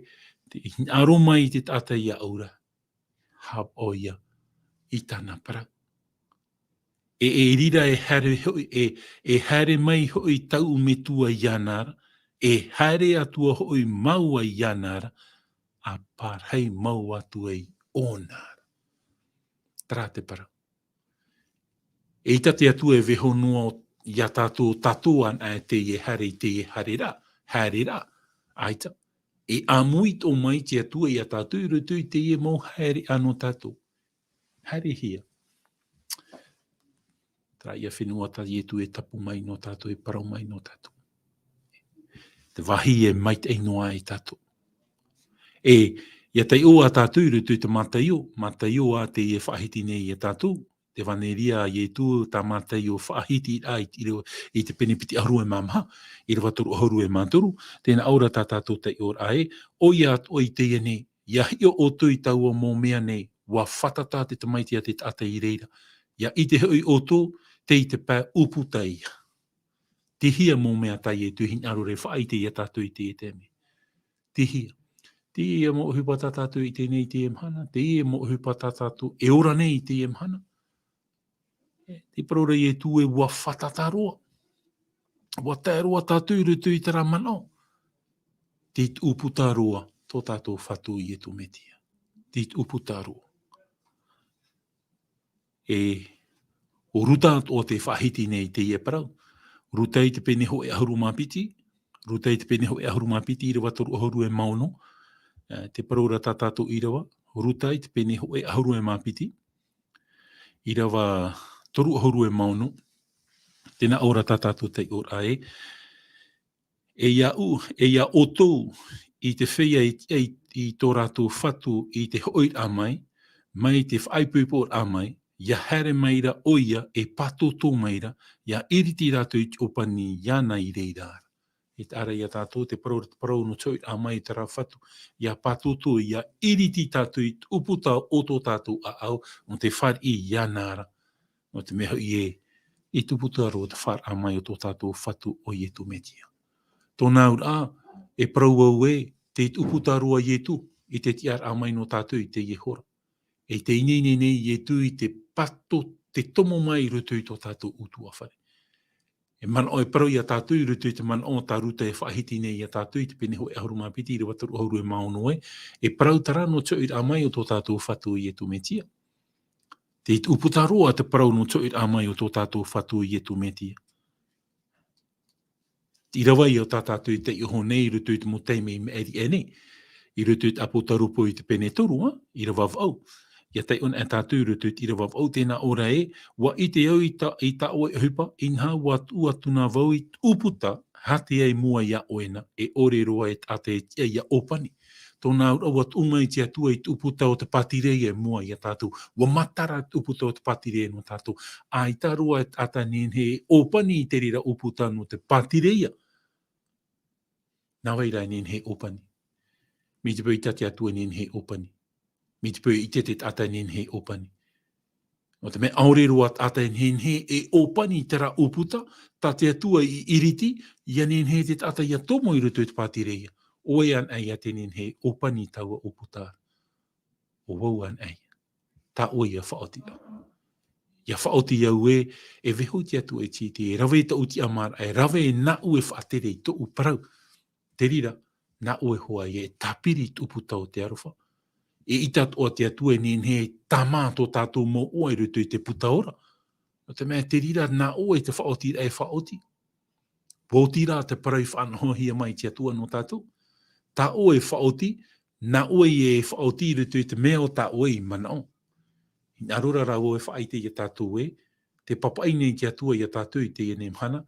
tē hinaʻaro mai te taʻata iāʻu ra, haʻapaʻo ia i tāna parau. E, e reira e haere hoʻi, e, e haere mai hoʻi tāʻu Metua iāna ra, e haere atu hoʻi māua iāna ra, ʻa parahi mau atu ai ʻōna ra. Terā te parau. ʻEita te Atua e vaiho noa ia tātou, tātou anaʻe teie haere, teie haereraʻa, haereraʻa. ʻAita. E ʻāmui atoʻa mai te Atua ia tātou i roto i teie mau haereʻa nō tātou. Haerehia. Terā ia fenua tā Ietu e tapu mai nō tātou, e parau mai nō tātou. Te vāhi e maitaʻi noa ai tātou. E, ia taiʻo ā tātou i roto i te Mataio, Mataio ā teie e faʻahiti nei ia tātou, te ʻevaneria a Ietu tā Mataio faʻahiti ai i te, i te pene piti ʻahuru e mā maha, ʻīrava toru ʻahuru e mā toru, tēnā ʻō ra tā tātou taiʻoraʻa ē, ʻoia atoʻa i teie nei, ia hiʻo ʻoutou i taua mau mea nei, ʻua fātata te Tamaiti a te taʻata i reira. Ia ʻite hoʻi ʻoutou, tei te pae ʻūputa ia. Tei hea mau mea tā Ietu e hinaʻaro ra e faʻaʻite ia tātou i teie taime. Tei hea. Teie mau ʻohipa tā tātou i ʻite nei i teie mahana, teie mau ʻohipa tā tātou e ora nei i teie mahana. E, tē parau ra Ietu ē ʻua fātata roa. ʻUa tae roa tātou i roto i terā manaʻo. Tei te ʻūputa roa tō tātou Fatu Ietu Metia. Tei te ʻūputa roa. E, ʻo Ruta atoʻa tē faʻahiti nei i teie parau. Ruta i te pene hōʻē ʻahuru mā piti, Ruta i te pene hōʻē ʻahuru mā piti, ʻīrava toru ʻahuru e mā ono. E, tē parau ra tā tātou ʻīrava, Ruta i te pene hōʻē ʻahuru e mā piti, ʻīrava toru ʻahuru e mā ono. Tēnā ʻō ra tā tātou taiʻoraʻa ē, e iāʻu, e ia ʻoutou, i te feiā i, i, i tō rātou Fatu i te hoʻiraʻa mai, mai te faʻaipoiporaʻa mai, ia haere mai ra ʻoia e pātōtō mai ra, ia ʻiriti rātou i te ʻōpani iāna i reira ra. E taʻa ra ia tātou, te parau, te parau nō te hoʻiraʻa mai o terā Fatu, ia pātōtō, ia ʻiriti tātou i te ʻūputa o tō tātou ʻāʻau, nō te fāriʻi iāna ra. Nō te mea hoʻi ē, i te ʻūputa roa te faʻaroʻo mai o tō tātou Fatu ʻo Ietu Metia. Tōna auraʻa, e parau au ē, tei te ʻūputa roa Ietu, i te tiʻaraʻa mai nō tātou i teie hora. E tei ineine nei Ietu i te pātō, te tomo mai i roto i tō tātou ʻutuāfare. E manaʻo, e parau ia tātou i roto i te manaʻo tā Ruta e faʻahiti nei ia tātou i te pene hōʻē ʻahuru mā piti, ʻīrava toru ʻahuru e mā ono ē, e parau terā nō te hoʻiraʻa mai o tō tātou Fatu Ietu Metia. Tei te ʻūputa roa te parau nō te hoʻiraʻa mai o tō tātou Fatu Ietu Metia. Te ʻīrava ia tā tātou i taiʻo nei i roto i te mau taime i maʻiri aʻe nei, i roto i te ʻĀpōtarupo i te pene toru, ā, ʻīrava vaʻu. Ia taiʻo anaʻe tātou i roto i te ʻīrava vaʻu, tēnā ʻō ra ē, ʻua ʻite au i tā, i tā ʻoe ʻohipa, inaha ʻua tuʻu atu na vau i te ʻūputa, hātē ai mua iā ʻoe na, e ʻore roa e taʻata e tiʻa ia ʻōpani. Tōna auraʻa ʻua tuʻu mai te Atua i te ʻūputa o te pātireia e mua ia tātou. ʻUa matara te ʻūputa o te pātireia nō tātou. ʻAita roa e taʻata e nehenehe e ʻōpani i te reira ʻūputa nō te pātireia. Nā vai rā e nehenehe e ʻōpani? Mai te peu ʻaita te Atua e nehenehe e ʻōpani. Mai te peu ʻaita te taʻata e nehenehe e ʻōpani. Nō te mea ʻaore roa taʻata e nehenehe e ʻōpani i terā ʻūputa, tā te Atua i ʻiriti, ʻia nehenehe te taʻata ʻia tomo i roto i te pātireia. ʻO vai anaʻe ïa tē nehenehe e ʻōpani i taua ʻūputa ra? ʻO vau anaʻe ïa. Tā ʻoe ʻia faʻaoti au. ʻIa faʻaoti au ē, e vaiiho te Atua i te, e rave tōʻu tiʻamāraʻa, e rave nāʻu e faʻatere i tōʻu parau. Te reira, nā ʻoe hoʻi ïa e tāpiri i te ʻūputa o te aroha. E ʻaita atoʻa te Atua e nehenehe e tāmā tō tātou mau ʻoaʻoa i roto i te puta ora. Nō te mea te reira nā ʻoe te faʻaotiraʻa e faʻaoti. ʻUa oti rā te parau i faʻanahohia mai te Atua nō tātou. Tā ʻoe e faʻaoti, nā ʻoe e faʻaoti i roto i te mea o tā ʻoe i manaʻo. Hinaʻaro rā rāua e faʻaʻite ia tātou ē, tē pāpaʻi nei te Atua ia tātou i teie nei mahana,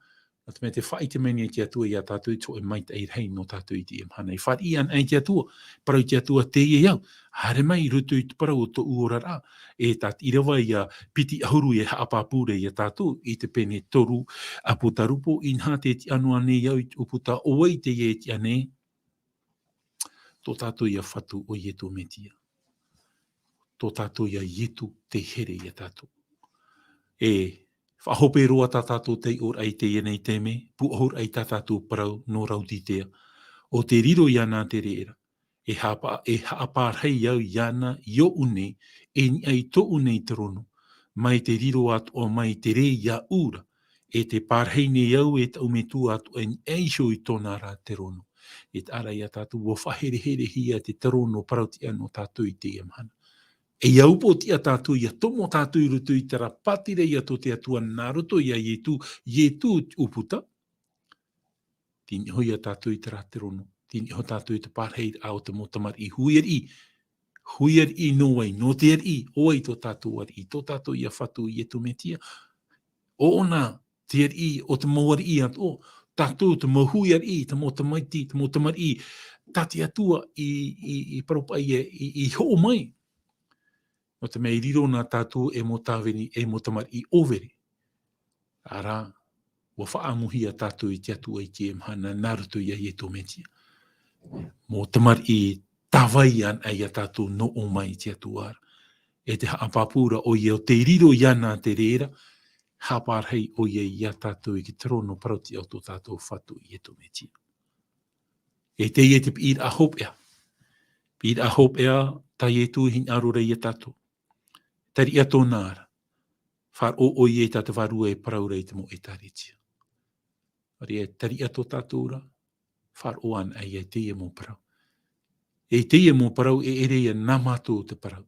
nō te mea tē faʻaʻite mai nei te Atua ia tātou i te hōʻē maitaʻi rahi nō tātou i teie mahana. E fāriʻi anaʻe te Atua, parau te Atua, teie au, haere mai i roto i te parau o tōʻu oraraʻa, e tā te ʻīrava ïa piti ʻahuru e haʻapāpū ra ia tātou i te pene toru ʻĀpōtarupo, inaha tē tiʻa noa nei au i te ʻūputa, ʻo vai teie e tiʻa nei? Tō tātou ïa Fatu ʻo Ietu Metia. Tō tātou ïa Ietu tei here ia tātou. E faʻahope roa tā tātou taiʻoraʻa i teie nei taime, pūʻohuraʻa i tā tātou parau nō Raotitea. ʻO tē riro iāna te reira, e haʻapa-, e haʻapārahi au iāna i ʻōʻu nei, e niʻa i tōʻu nei terono, mai te riro atoʻa mai te rē iāʻu ra, e tē pārahi nei au e taʻu metua atoʻa i niʻa iho i tōna ra terono. E taʻa ra ia tātou, ʻua faʻahereherehia te terono parau-tiʻa nō tātou i teie mahana. E ʻia upoʻotiʻa tātou, ʻia tomo tātou i roto i terā pātireia tō te Atua nā roto iā Ietu, Ietu te ʻūputa. Tei niʻa hoʻi ia tātou i terā terono, Tei niʻa iho tātou i te pārahiraʻa o te mau tamariʻi huiariʻi. Huiariʻi nō vai, nō te ariʻi, ʻo vai tō tātou ariʻi, tō tātou ia Fatu Iesu Mesia. ʻOna te ariʻi o te mau ariʻi atoʻa, tātou te mau huiariʻi, te mau tamaiti, te mau tamariʻi, tā te Atua i, i, i parau paʻi e, i, i hoʻo mai. Nō te mea i riro na tātou e mau tāvini, e mau tamariʻi ʻōvere. Arā, ʻua faʻaʻamuhia tātou e te Atua i teie mahana, nā roto ia Iesu Mesia. Mau tamariʻi tāvai anaʻe ia tātou nō ʻō mai i te Atua ra. E te haʻapāpū ra ʻoia ʻo tei riro iāna te reira, haʻapārahi ʻoia ia tātou i te terōno parau-tiʻa o tō tātou Fatu Iesu Mesia. E teie te piʻiraʻa hopeʻa. Piʻiraʻa hopeʻa, tā Iesu i hinaʻaro ra ia tātou. Tariʻa tōna ra. Faʻaroʻo ʻoia i tā te Vārua e parau ra i te mau ʻētāretia. Nō reira, tariʻa tō tātou ra, faʻaroʻo anaʻe ia i teie mau parau. E teie mau parau, e ʻere ia nā mātou te parau.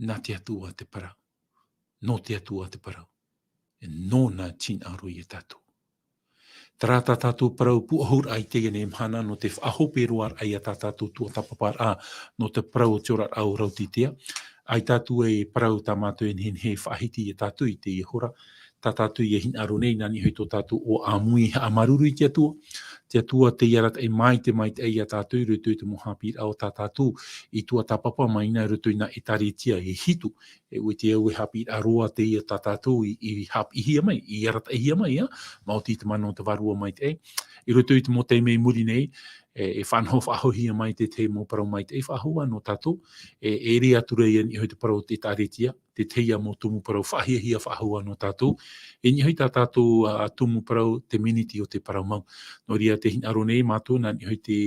Nā te Atua te parau. Nō te Atua te parau. E nōna te hinaʻaro ia tātou. Terā tā tātou parau pūʻohuraʻa i teie nei mahana, nō te faʻahope roa raʻa ia tā tātou tuatāpaparaʻa, nō te parau o te oraraʻa o Raotitea. ʻAita tātou e parau tā mātou e nehenehe e faʻahiti ia tātou i teie hora. Tā tātou ia hinaʻaro nei, nā niʻa hoʻi tō tātou ʻoaʻoa ʻāmui haʻamāuruuru i te Atua. Te Atua tei arataʻi mai te maitaʻi ia tātou i roto i te mau haʻapiʻiraʻa o tā tātou i tuatāpapa mai na i roto i nā ʻētāretia e hitu. E ʻua ʻite au e haʻapiʻiraʻa roa teie tā tātou i, i haʻapiʻihia mai, i arataʻihia mai, ā, maoti te mana o te Vārua Maitaʻi. I roto i te mau taime i muri nei, e, e faʻanaho faʻahouhia mai te tahi mau parau maitaʻi faʻahou ā nō tātou, e, e ʻere atu ra ia i niʻa hoʻi te parau o te ʻētāretia, te tahi ā mau tumu parau faʻahiahia faʻahou ā nō tātou, e niʻa hoʻi tā tātou, ā, tumu parau te miniti o te parau mau. Nō reira tē hinaʻaro nei mātou, nā niʻa hoʻi te,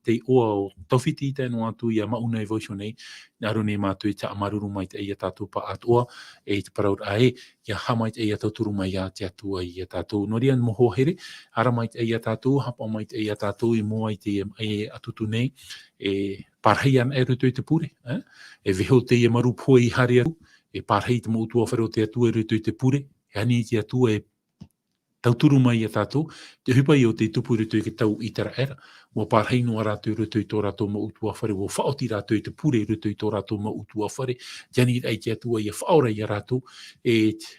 te iʻoa o Taufiti tae noa atu ia Maʻunai vau iho nei, hinaʻaro nei mātou i te haʻamāuruuru maitaʻi ia tātou pāʻatoʻa, e i te parauraʻa ē, ʻia haʻamaitaʻi ʻia tauturu mai ā te Atua ia tātou. Nō reira mau hoa here, haere maitaʻi ia tātou, haʻapaʻo maitaʻi ia tātou i mua i te, e, ʻātutu nei, e, pārahi anaʻe i roto i te pure, ē? E vaiiho teie marū pohe i haere atu, e pārahi te mau ʻutuāfare o te Atua i roto i te pure, e ani i te Atua e tauturu mai ia tātou, te ʻohipa ïa o tei tupu i roto i te tau ʻĪteraʻera, ʻua pārahi noa rātou i roto i tō rātou mau ʻutuāfare, ʻua faʻaoti rātou i te pure i roto i tō rātou mau ʻutuāfare, te aniraʻa i te Atua ʻia faʻaora ia rātou, e te,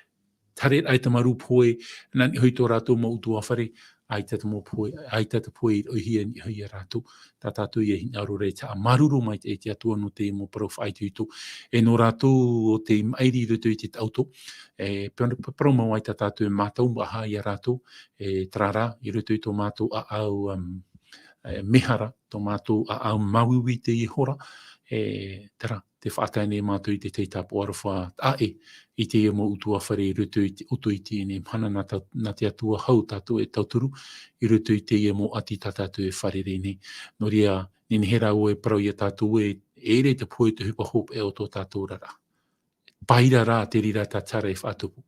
te haereraʻa i te marū pohe, nā niʻa hoʻi tō rātou mau ʻutuāfare, ʻaita te mau pohe, ʻaita te pohe i roʻohia i niʻa hoʻi ia rātou, tā tātou ïa hinaʻaro ra i te haʻamāuruuru maitaʻi i te Atua nō te mau parau faʻaitoito. E nō rātou ʻo tei maʻiri i roto i te taʻoto, e, pe-, pe-, parau mau ai tā tātou e mātau maha ia rātou, e, terā rā, i roto i tō mātou ʻāʻau, um, e, mehara, tō mātou ʻāʻau māuiui i teie hora, e, terā, tē faʻatae nei mātou i te tahi tāpaʻo aroha taʻa ʻē, i teie mau ʻutuāfare i roto i te, ʻoutou i teie nei mahana nā tau-, nā te Atua hau tātou e tauturu, i roto i teie mau ʻati tā tātou e fārerei nei. Nō reira, nehenehe rā ʻoe e parau ia tātou ē, e ʻere te pohe te ʻohipa hopeʻa o tō tātou oraraʻa. Paʻi ra rā te reira tā te hara e faʻatupu.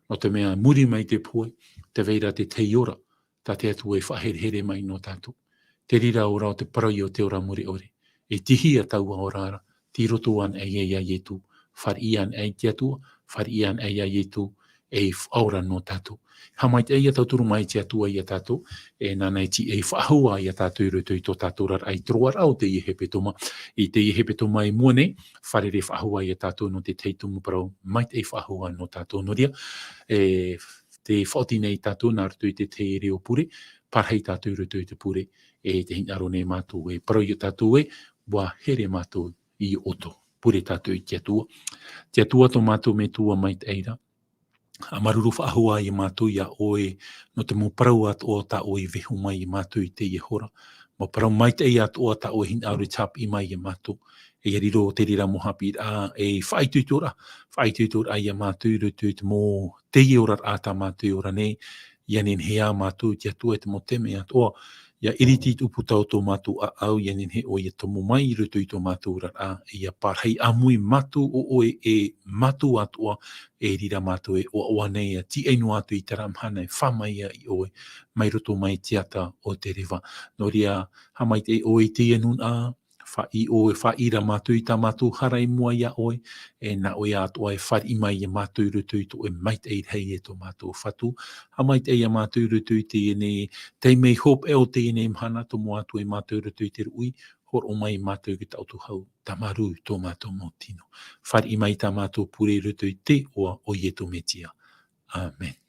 Nō te mea, muri mai te pohe, tē vai ra te tahi ora, tā te Atua e faʻaherehere mai nō tātou. Te reira ora o te parau ïa o te ora mure ʻore. E tihi ā taua ora ra, tei roto anaʻe ïa ia Iesu, fāriʻi anaʻe i te Atua, fāriʻi anaʻe ia Iesu, e faʻaora nō tātou. Haʻamaitaʻi ïa tauturu mai te Atua ia tātou, e nāna e tiʻa faʻahou ā ia tātou i roto i tō tātou oraraʻa i te roaraʻa o teie hepetoma, i teie hepetoma i mua nei, fārerei faʻahou ā ia tātou nō te tahi tumu parau maitaʻi faʻahou ā nō tātou. Nō reira, e, tē faʻaoti nei tātou nā roto i te tahi reo pure, pārahi tātou i roto i te pure, e tē hinaʻaro nei mātou e parau ia tātou ē, ʻua here mātou i ʻoutou. Pure tātou i te Atua. Te Atua tō mātou Metua maitaʻi ra, haʻamāuruuru faʻahou ā ia mātou ia ʻoe, nō te mau parau atoʻa tā ʻoe i vaiiho mai ia mātou i teie hora. Mau parau maitaʻi atoʻa tā ʻoe i hinaʻaro e tāpiʻi mai ia mātou. E ʻia riro te reira mau haʻapiʻiraʻa, e faʻaitoitoraʻa, faʻaitoitoraʻa ia mātou i roto i te mau, teie oraraʻa tā mātou e ora nei, ʻia nehenehe ā mātou te Atua e te mau taime atoʻa, ʻia ʻiriti i te ʻūputa o tō mātou ʻāʻau, ʻia nehenehe ʻoe ʻia tomo mai i roto i tō mātou oraraʻa, ʻia pārahi ʻāmui mātou ʻo ʻoe e mātou atoʻa, e reira mātou e ʻoaʻoa nei, ʻia tīaʻi noa atu i terā mahana e fā mai ai ʻoe, mai roto mai te ata o te reva. Nō reira, haʻamaitaʻi ʻoe i teie nūnaʻa, Paʻi ʻoe e faʻaʻī ra mātou i tā mātou hara i mua iā ʻoe, e nā ʻoe atoʻa e fāriʻi mai iā mātou i roto i tō ʻoe maitaʻi rahi e tō mātou Fatu. Haʻamaitaʻi iā mātou i roto i teie nei, taime hopeʻa o teie nei mahana, tomo atu e mātou i roto i te ruʻi, hōroʻa mai mātou i tā ʻoutou hau, tāmarū i tō mātou mau tino. Fāriʻi mai tā mātou pure i roto i te iʻoa o Ietu Metia. Amen.